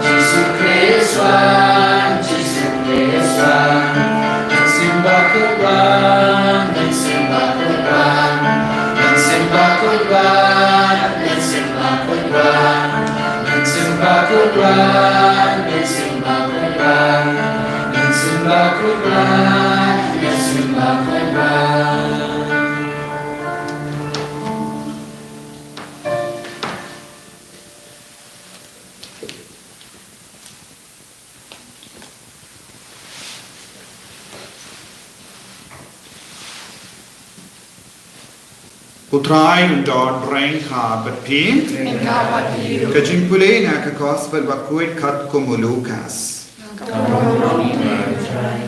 Jisu Khrist wan, Jisu Khrist wan. Mynsiem Bakhuid wan, Mynsiem Bakhuid wan. Mynsiem Bakhuid wan, Mynsiem Bakhuid wan. Mynsiem Bakhuid wan, Mynsiem Bakhuid wan. Mynsiem Bakhuid wan, Mynsiem Bakhuid wan. U Trai un don ryngkat bad phi. Ryngkat bad phi. Ka jingpule na ka Gospel bakhuid katkum u Lukas. Ka burom ïa phi, Trai.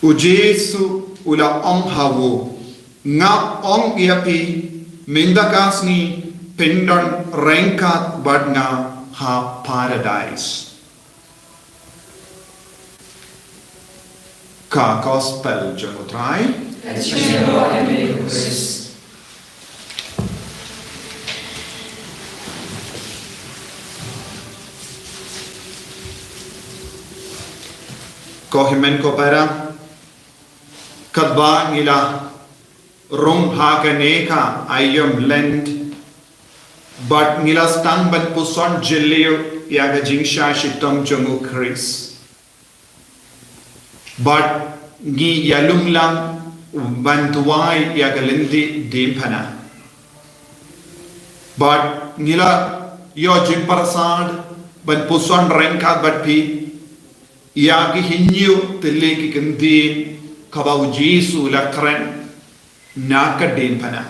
U Jisu u la ong ha u, nga ong ïa phi, mynta ka sngi phin don ryngkat bad nga ha Paradais. Ka Gospel jong u Trai. Ka jingïaroh ïa me ko Khrist. Ko hynmen ko para, katba ngi la rung ha kane ka aïom Lent, bad ngi la sdang ban puson jylliew ïa ka jingshah shitom jong u Khrist. Bad ngi ïalum lang ban duwai ïa ka lynti diengphna. Bad ngi la ïoh jingpyrsad ban puson ryngkat bad phi ïa ki hynñiew tylli ki kyntien kaba u Jisu u la kren na ka diengphna.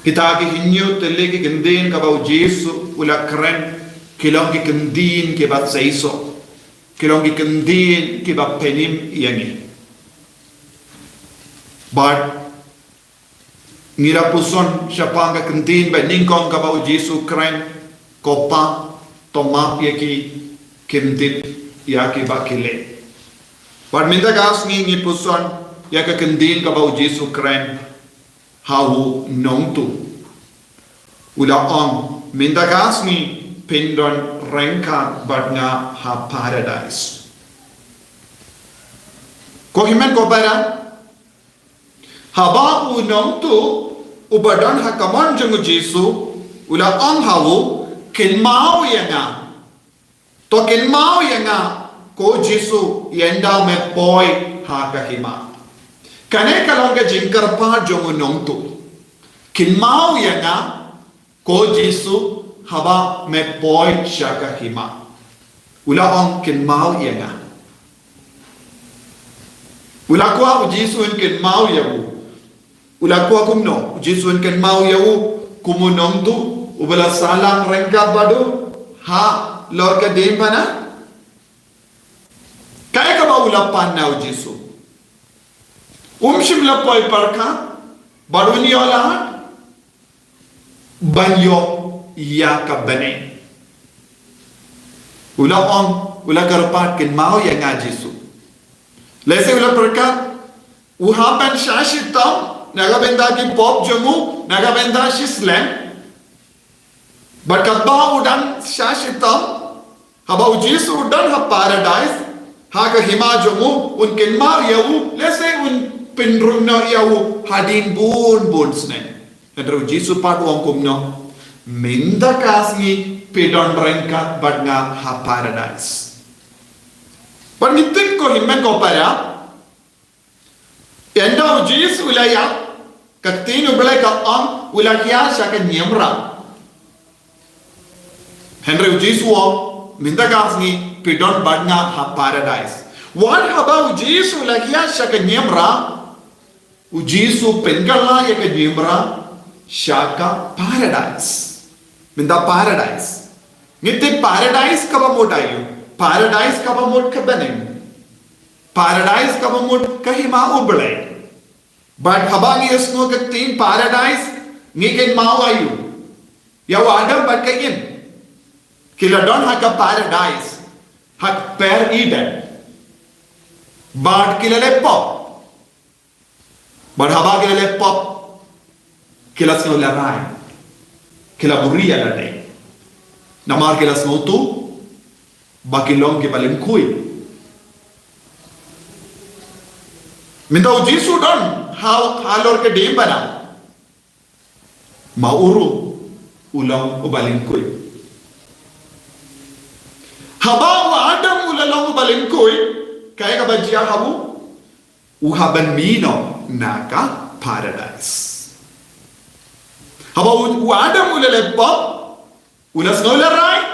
Kita ki hynñiew tylli ki kyntien kaba u Jisu u la kren, ki long ki kyntien kiba seisoh, ki long ki kyntien kiba pynim ïa ngi. Bad ngi la puson shaphang ka kyntien ba nyngkong kaba u Jisu u kren, ko Pa, to map ïa ki, kim tip ïa kiba ki leh. Bad mynta ka sngi ngi puson ïa ka kyntien kaba u Jisu u kren ha u nongtuh. U la ong, mynta ka sngi phin don ryngkat bad nga ha Paradais. Ko hynmen ko para, haba u nongtuh uba don ha ka mon jong u Jisu u la ong ha u, kynmaw ïa nga. To kynmaw ïa nga, ko Jisu, ynda me poi ha ka hima. Kane ka long ka jingkyrpad jong u nongtuh. Kynmaw ïa nga, ko Jisu, haba me poi sha ka hima. U la ong kynmaw ïa nga. U la kwah u Jisu un kynmaw ïa u. U la kwah kumno u Jisu un kynmaw ïa u, kum u nongtuh uba la sah lang ryngkat bad u halor ka diengphna? Kaei kaba u la pan na u Jisu? Um shym la poi pyrkhat bad un ïoh lad ban ïoh ïa ka bneng. U la ong, u la kyrpad, kynmaw ïa nga Jisu. Lehse u la pyrkhat, u hap ban shah shitom na ka bynta ki pop jong u na ka bynta shi snem. Bad katba u dang shah shitom, haba u Jisu u don ha Paradais, ha ka hima jong u, un kynmaw ïa u, lehse un pynrung noh ïa u hadien bun bun snem. Hynrei u Jisu pat u ong kumno, mynta ka sngi phi don ryngkat bad nga ha Paradais. Bad ngi tip ko hynmen ko para, ynda u Jisu u la ïap, ka ktien u Blei ka ong u la khia sha ka niamra. Hynrei u Jisu u ong, mynta ka sngi phi don bad nga ha Paradais. Wat haba u Jisu u la khia sha ka niamra, u Jisu u pynkylla ïa ka niamra sha ka Paradais. Mynta Paradais, ngi tip Paradais kaba mut aïu? Paradais kaba mut ka bneng. Paradais kaba mut ka hima u Blei. Bad haba ngi ïohsngew ka ktien paradais, ngi kynmaw ïa u, ïa u Adam bad ka Im. Ki la don ha ka paradais, ha ka per Eden. Bad ki la leh pop. Bad haba ki la leh pop, ki la sngew lehraiñ. Ki la buhrieh ïa lade. Namar ki la sngewthuh ba ki long kiba lyngkhuid. Mynta u Jisu u don ha, halor ka diengphna. Ma u ruh u long uba lyngkhuid. Haba u Adam u la long uba lyngkhuid, kaei kaba jia ha u? U hap ban mih noh na ka paradais. Haba u, u Adam u la leh pop, u la sngew lehraiñ,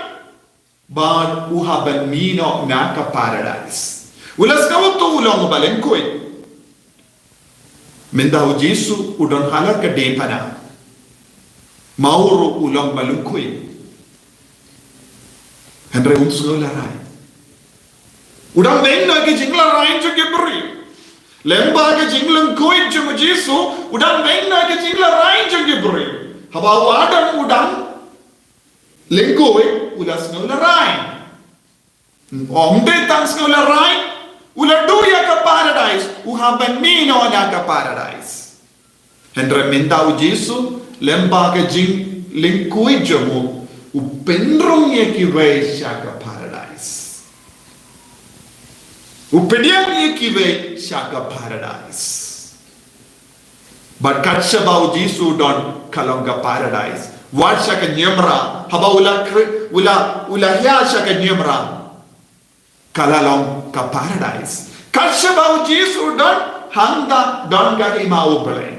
bad u hap ban mih noh na ka paradais. U la sngewthuh u long uba lyngkhuid. Mynta u Jisu u don halor ka diengphna. Ma u ruh u long uba lyngkhuid. Hynrei um sngew lehraiñ. U dang weng na ka jinglehraiñ jong ki briew. Lyngba ka jinglyngkhuid jong u Jisu, u dang weng na ka jinglehraiñ jong ki briew. Haba u Adam u dang lyngkhuid, u la sngew lehraiñ. Ym dei tang sngew lehraiñ, u la duh ïa ka paradais, u hap ban mih noh na ka paradais. Hynrei mynta u Jisu, lyngba ka jinglyngkhuid jong u, u pynrung ïa kiwei sha ka paradais. U pdiang ïa kiwei sha ka paradais. Bad kat shaba u Jisu u don ka long ka paradais. Wat sha ka niamra, haba u la kri-, u la, u la hiar sha ka niamra, ka la long ka paradais. Kat shaba u Jisu u don, hangta don ka hima u Blei.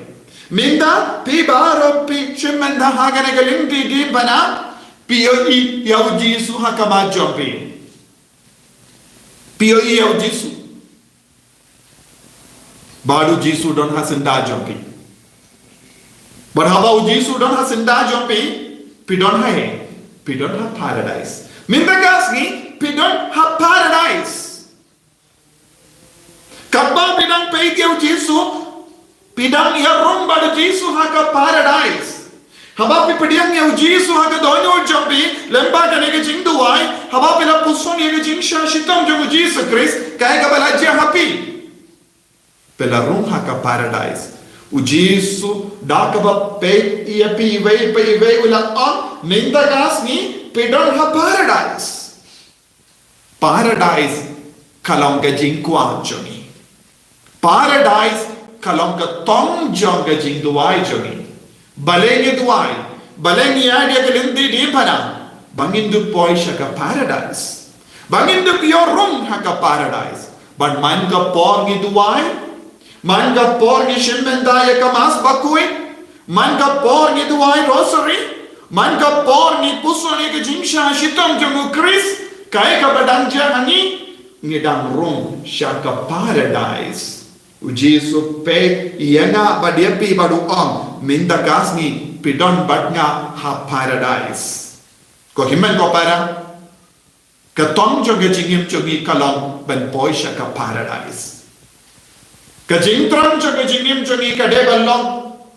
Mynta, phi baroh phi shim mynta ha kane ka lynti diengphna, phi ïohi ïa u Jisu ha khmat jong phi. Phi ïohi ïa u Jisu. Bad u Jisu u don ha syndah jong phi. Bad haba u Jisu u don ha syndah jong phi, phi don ha ei? Phi don ha paradais. Mynta ka sngi, phi don ha paradais. Katba phi dang peit ïa u Jisu, phi dang ïarung bad u Jisu ha ka paradais. Haba phi pdiang ïa u Jisu ha ka dohnud jong phi, lyngba kane ka jingduwai, haba phi la puson ïa ka jingshah shitom jong u Jisu Khrist, kaei kaba la jia ha phi? Phi la rung ha ka paradais. U Jisu da kaba peit ïa phi iwei pa iwei u la ong, mynta ka sngi phi don ha paradais. Paradais ka long ka jingkwah jong ngi. Paradais ka long ka tong jong ka jingduwai jong ngi. Balei ngi duwai, balei ngi ïaid ïa ka lynti diengphna, ba ngin dup poi sha ka paradais. Ba ngin dup ïarung ha ka paradais. Bad man ka por ngi duwai, man ka por ngi shim bynta ïa ka Mass bakhuid, man ka por ngi duwai rosary, man ka por ngi puson ïa ka jingshah shitom jong u Khrist, kaei kaba dang jia ha ngi? Ngi dang rung sha ka paradais. U Jisu peit ïa nga bad ïa phi bad u ong, mynta ka sngi phi don bad nga ha paradais. Ko hynmen ko para, ka tong jong ka jingim jong ngi ka long ban poi sha ka paradais. Ka jingthrang jong ka jingim jong ngi ka dei ban long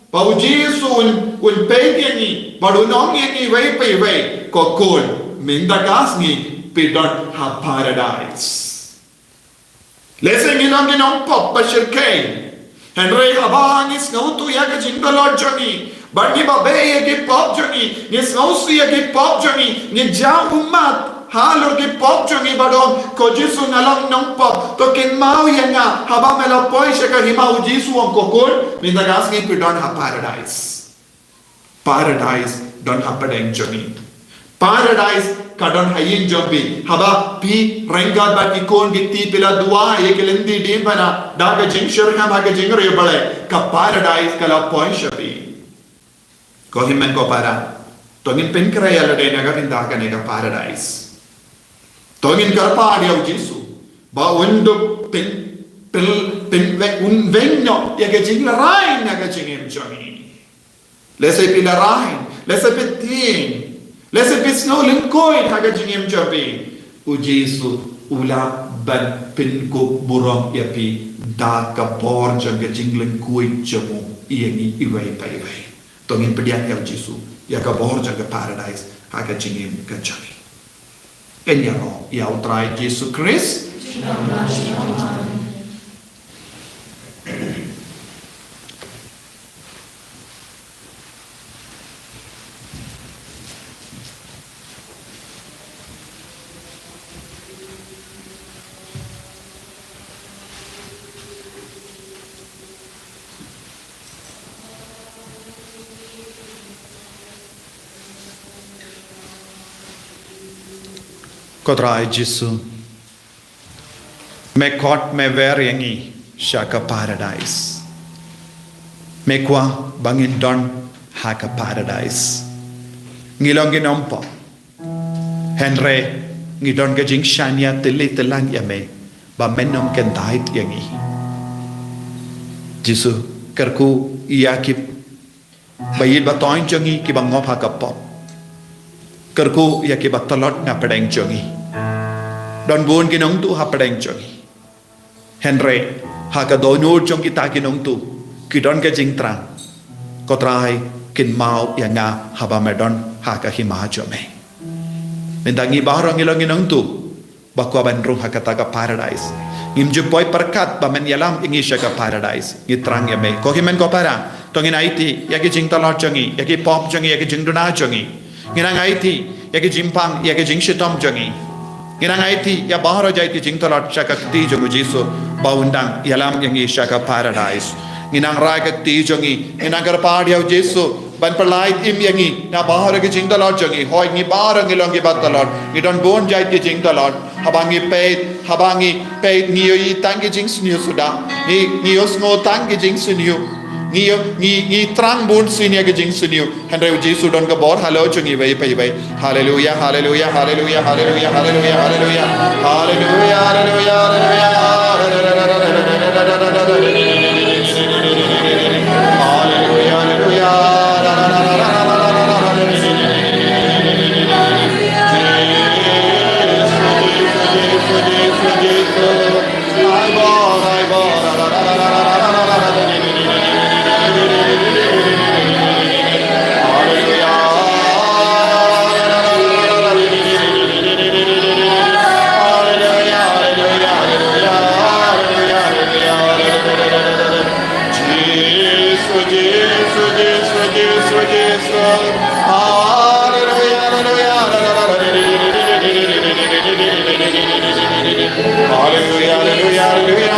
ba u Jisu un, un peit ïa ngi bad un ong ïa ngi iwei pa iwei, ko khun, mynta ka sngi phi don ha paradais. Lehse ngi long ki nongpop ba shyrkhei. Hynrei haba ngi sngewthuh ïa ka jingdonkam jong ngi, bad ngi babe ïa ki pop jong ngi, ngi sngewsih ïa ki pop jong ngi, ngi jaw ummat halor ki pop jong ngi bad ong, ko Jisu nga long nongpop, to kynmaw ïa nga haba me la poi sha ka hima. U Jisu u ong, ko khun, mynta ka sngi phi don ha paradais. Paradais don hapdeng jong ngi. Paradais ka don ha ïing jong phi. Haba phi ryngkat bad ki khun ki kti phi la duwai ïa ki lynti diengphna da ka jingshyrkhei ha ka jingriewblei, ka paradais ka la poi sha phi. Ko hynmen ko para, to ngin pynkhreh ïa lade na ka bynta kane ka paradais. To ngin kyrpad ïa u Jisu ba un dup pyn, pyn, pyn, un weng noh ïa ka jinglehraiñ na ka jingim jong ngi. Lehse phi lehraiñ, lehse phi tieng, lehse phi sngew lyngkhuid ha ka jingim jong phi. U Jisu u lah ban pynkup burom ïa phi da ka bor jong ka jinglyngkhuid jong u ïa ngi iwei pa iwei. To ngin pdiang ïa u Jisu ïa ka bor jong ka paradise ha ka jingim ka jong ngi. Ngin ïaroh ïa u Trai Jisu Khrist. Ko Trai Jisu, me khot me wer ïa ngi sha ka paradise. Me kwah ba ngin don ha ka paradise. Ngi long ngi nym pop, hynrei ngi don ka jingshaniah tylli tyllan ïa me ba men nym kyntait ïa ngi. Jisu, kyrkhu ïa ki ba ïeit ba toiñ jong ngi kiba ngop ha ka pop. Kyrkhu ïa kiba tlot na pdeng jong ngi. Don bun ki nongtuh ha pdeng jong ngi, hynrei ha ka dohnud jong kita ki nongtuh ki don ka jingthrang. Ko Trai, kynmaw ïa nga haba me don ha ka hima jong me. Mynta ngi baroh ngi long ngi nongtuh ba kwah ban rung ha kata ka paradise. Ngim ju poi pyrkhat ba men ïalam ïa ngi sha ka paradise. Ngi thrang ïa me. Ko hynmen ko para, to ngin aiti ïa ki jingtlot jong ngi, ïa ki pop jong ngi, ïa ki jingduna jong ngi. Ngin nang aiti ïa ki jingpang, ïa ki jingshitom jong ngi. Ngin nang aiti ïa baroh jait ki jingtlot sha ka kti jong u Jisu ba un dang ïalam ïa ngi sha ka paradise. Ngin nang rai ka kti jong ngi, ngin nang kyrpad ïa u Jisu ban pyllait im ïa ngi na baroh ki jingtlot jong ngi. Hooid, ngi baroh ngi long kiba tlot, ngi don bun jait ki jingtlot. Haba ngi peit, haba ngi peit ngi ïohi tang ki jingsniew suda. Ngi, ngi ïohsngew tang ki jingsniew. Ngi ïoh, ngi, ngi thrang bun sien ïa ki jingsniew. Hynrei u Jisu don ka bor halor jong ngi iwei pa iwei. Haleluya, haleluya, haleluya, haleluya, haleluya, haleluya. Haleluya, haleluya, haleluya. Haleluya, haleluya. Jisu, Jisu, Jisu, Jisu, Jisu. Haleluya, haleluya, haleluya. Haleluya, haleluya, haleluya.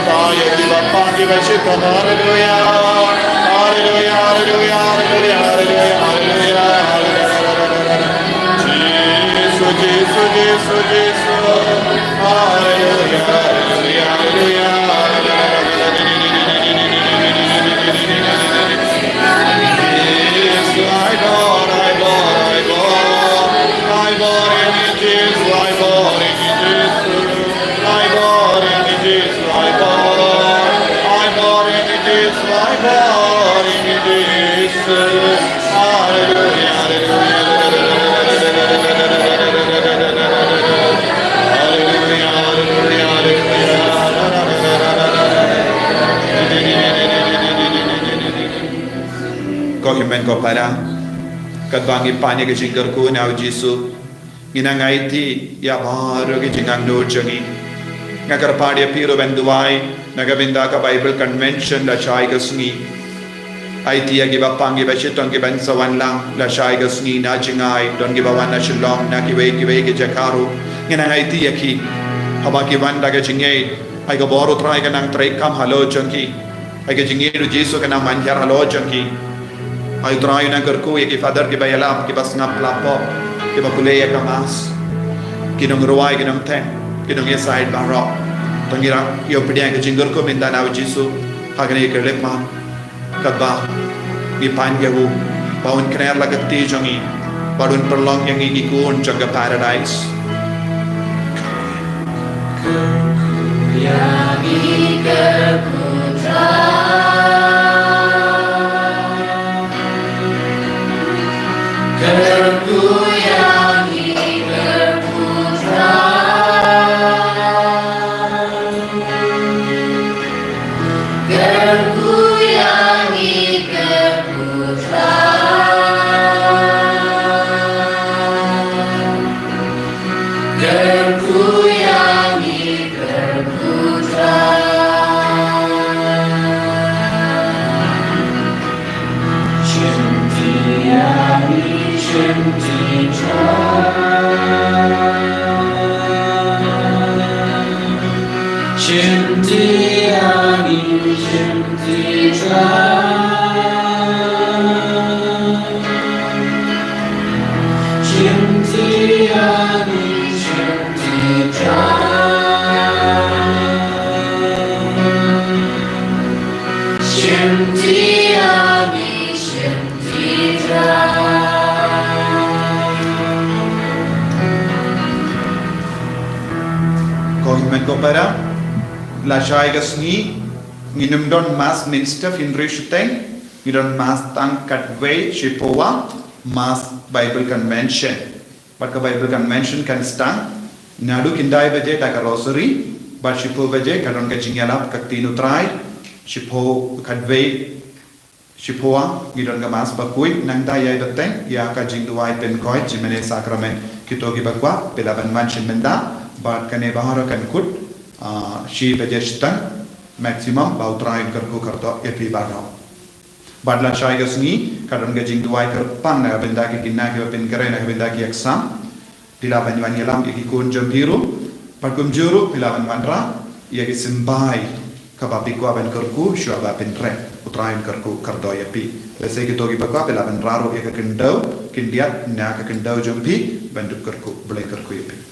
Taïew ïa ki ba pang ki ba shitom. Haleluya. Haleluya, haleluya, haleluya, haleluya, haleluya. Jisu, Jisu, Jisu, Jisu. Haleluya, haleluya, haleluya. Jisu, ai bor, ai bor, ai bor. Ai bor ïa ngi Jisu, ai bor ïa ngi Jisu. Ai bor ïa ngi Jisu, ai bor. Ai bor ïa ngi Jisu, ai bor ïa ngi Jisu. Haleluya, haleluya. Haleluya, haleluya, haleluya. Ko hynmen ko para, katba ngi pan ïa ka jingkyrkhu na u Jisu, ngi nang aiti ïa baroh ki jingangnud jong ngi. Nga kyrpad ïa phi ruh ban duwai na ka bynta ka Bible Convention lashai ka sngi. Aiti ïa ki ba pang ki ba shitom ki ban sa wan lang lashai ka sngi na jngai, don ki ba wan na Shillong, na kiwei kiwei ki jaka ruh. Ngi nang aiti ïa ki haba ki wan da ka jingngeit. Ai ka bor u Trai ka nang treikam halor jong ki. Ai ka jingngeit u Jisu ka nang man hiar halor jong ki. Ai u Trai u nang kyrkhu ïa ki father ki ba ïalam, ki ba sngap la pop, ki ba pule ïa ka mass, ki nongrwai, ki nongthep, ki nongïasaid baroh. To ngi nang ïoh pdiang ka jingkyrkhu mynta na u Jisu ha kane ka lip mass. Katba ngi pan ïa u ba un kner la ka kti jong ngi, ba un pynlong ïa ngi ki khun jong ka paradise. Ko hynmen ko para, la shai ka sngi, ngin ym don mass mynstep hynriew shiteng, ngi don mass tang katwei shiphew, mass Bible Convention. Bad ka Bible Convention kan sdang naduh khyndai baje da ka rosary, bad shiphew baje ka don ka jingïalap ka ktien U Trai, shiphew katwei, shiphew ngi don ka mass bakhuid, nangta ïai bteng ïa ka jingduwai pynkoit jingmane sakramen. Kito kiba kwah phi lah ban wan shim bynta, bad kane baroh kan kut, ah, shi baje shiteng maximum, ba U Trai un kyrkhu kyrdoh ïa phi baroh. Bad la shai ka sngi ka don ka jingduwai kyrpang na ka bynta ki khynnah kiba pynkhreh na ka bynta ki exam. Phi lah ban wan ïalam ïa ki khun jong phi ruh, bad kumjuh ruh phi lah ban wanrah ïa ki symbai kaba phi kwah ban kyrkhu shuwa ba pynkhreh. U Trai un kyrkhu kyrdoh ïa phi. Lehse kito kiba kwah phi lah ban rah ruh ïa ka khyndew khyndiat na ka khyndew jong phi ban dup kyrkhu. U Blei un kyrkhu ïa phi.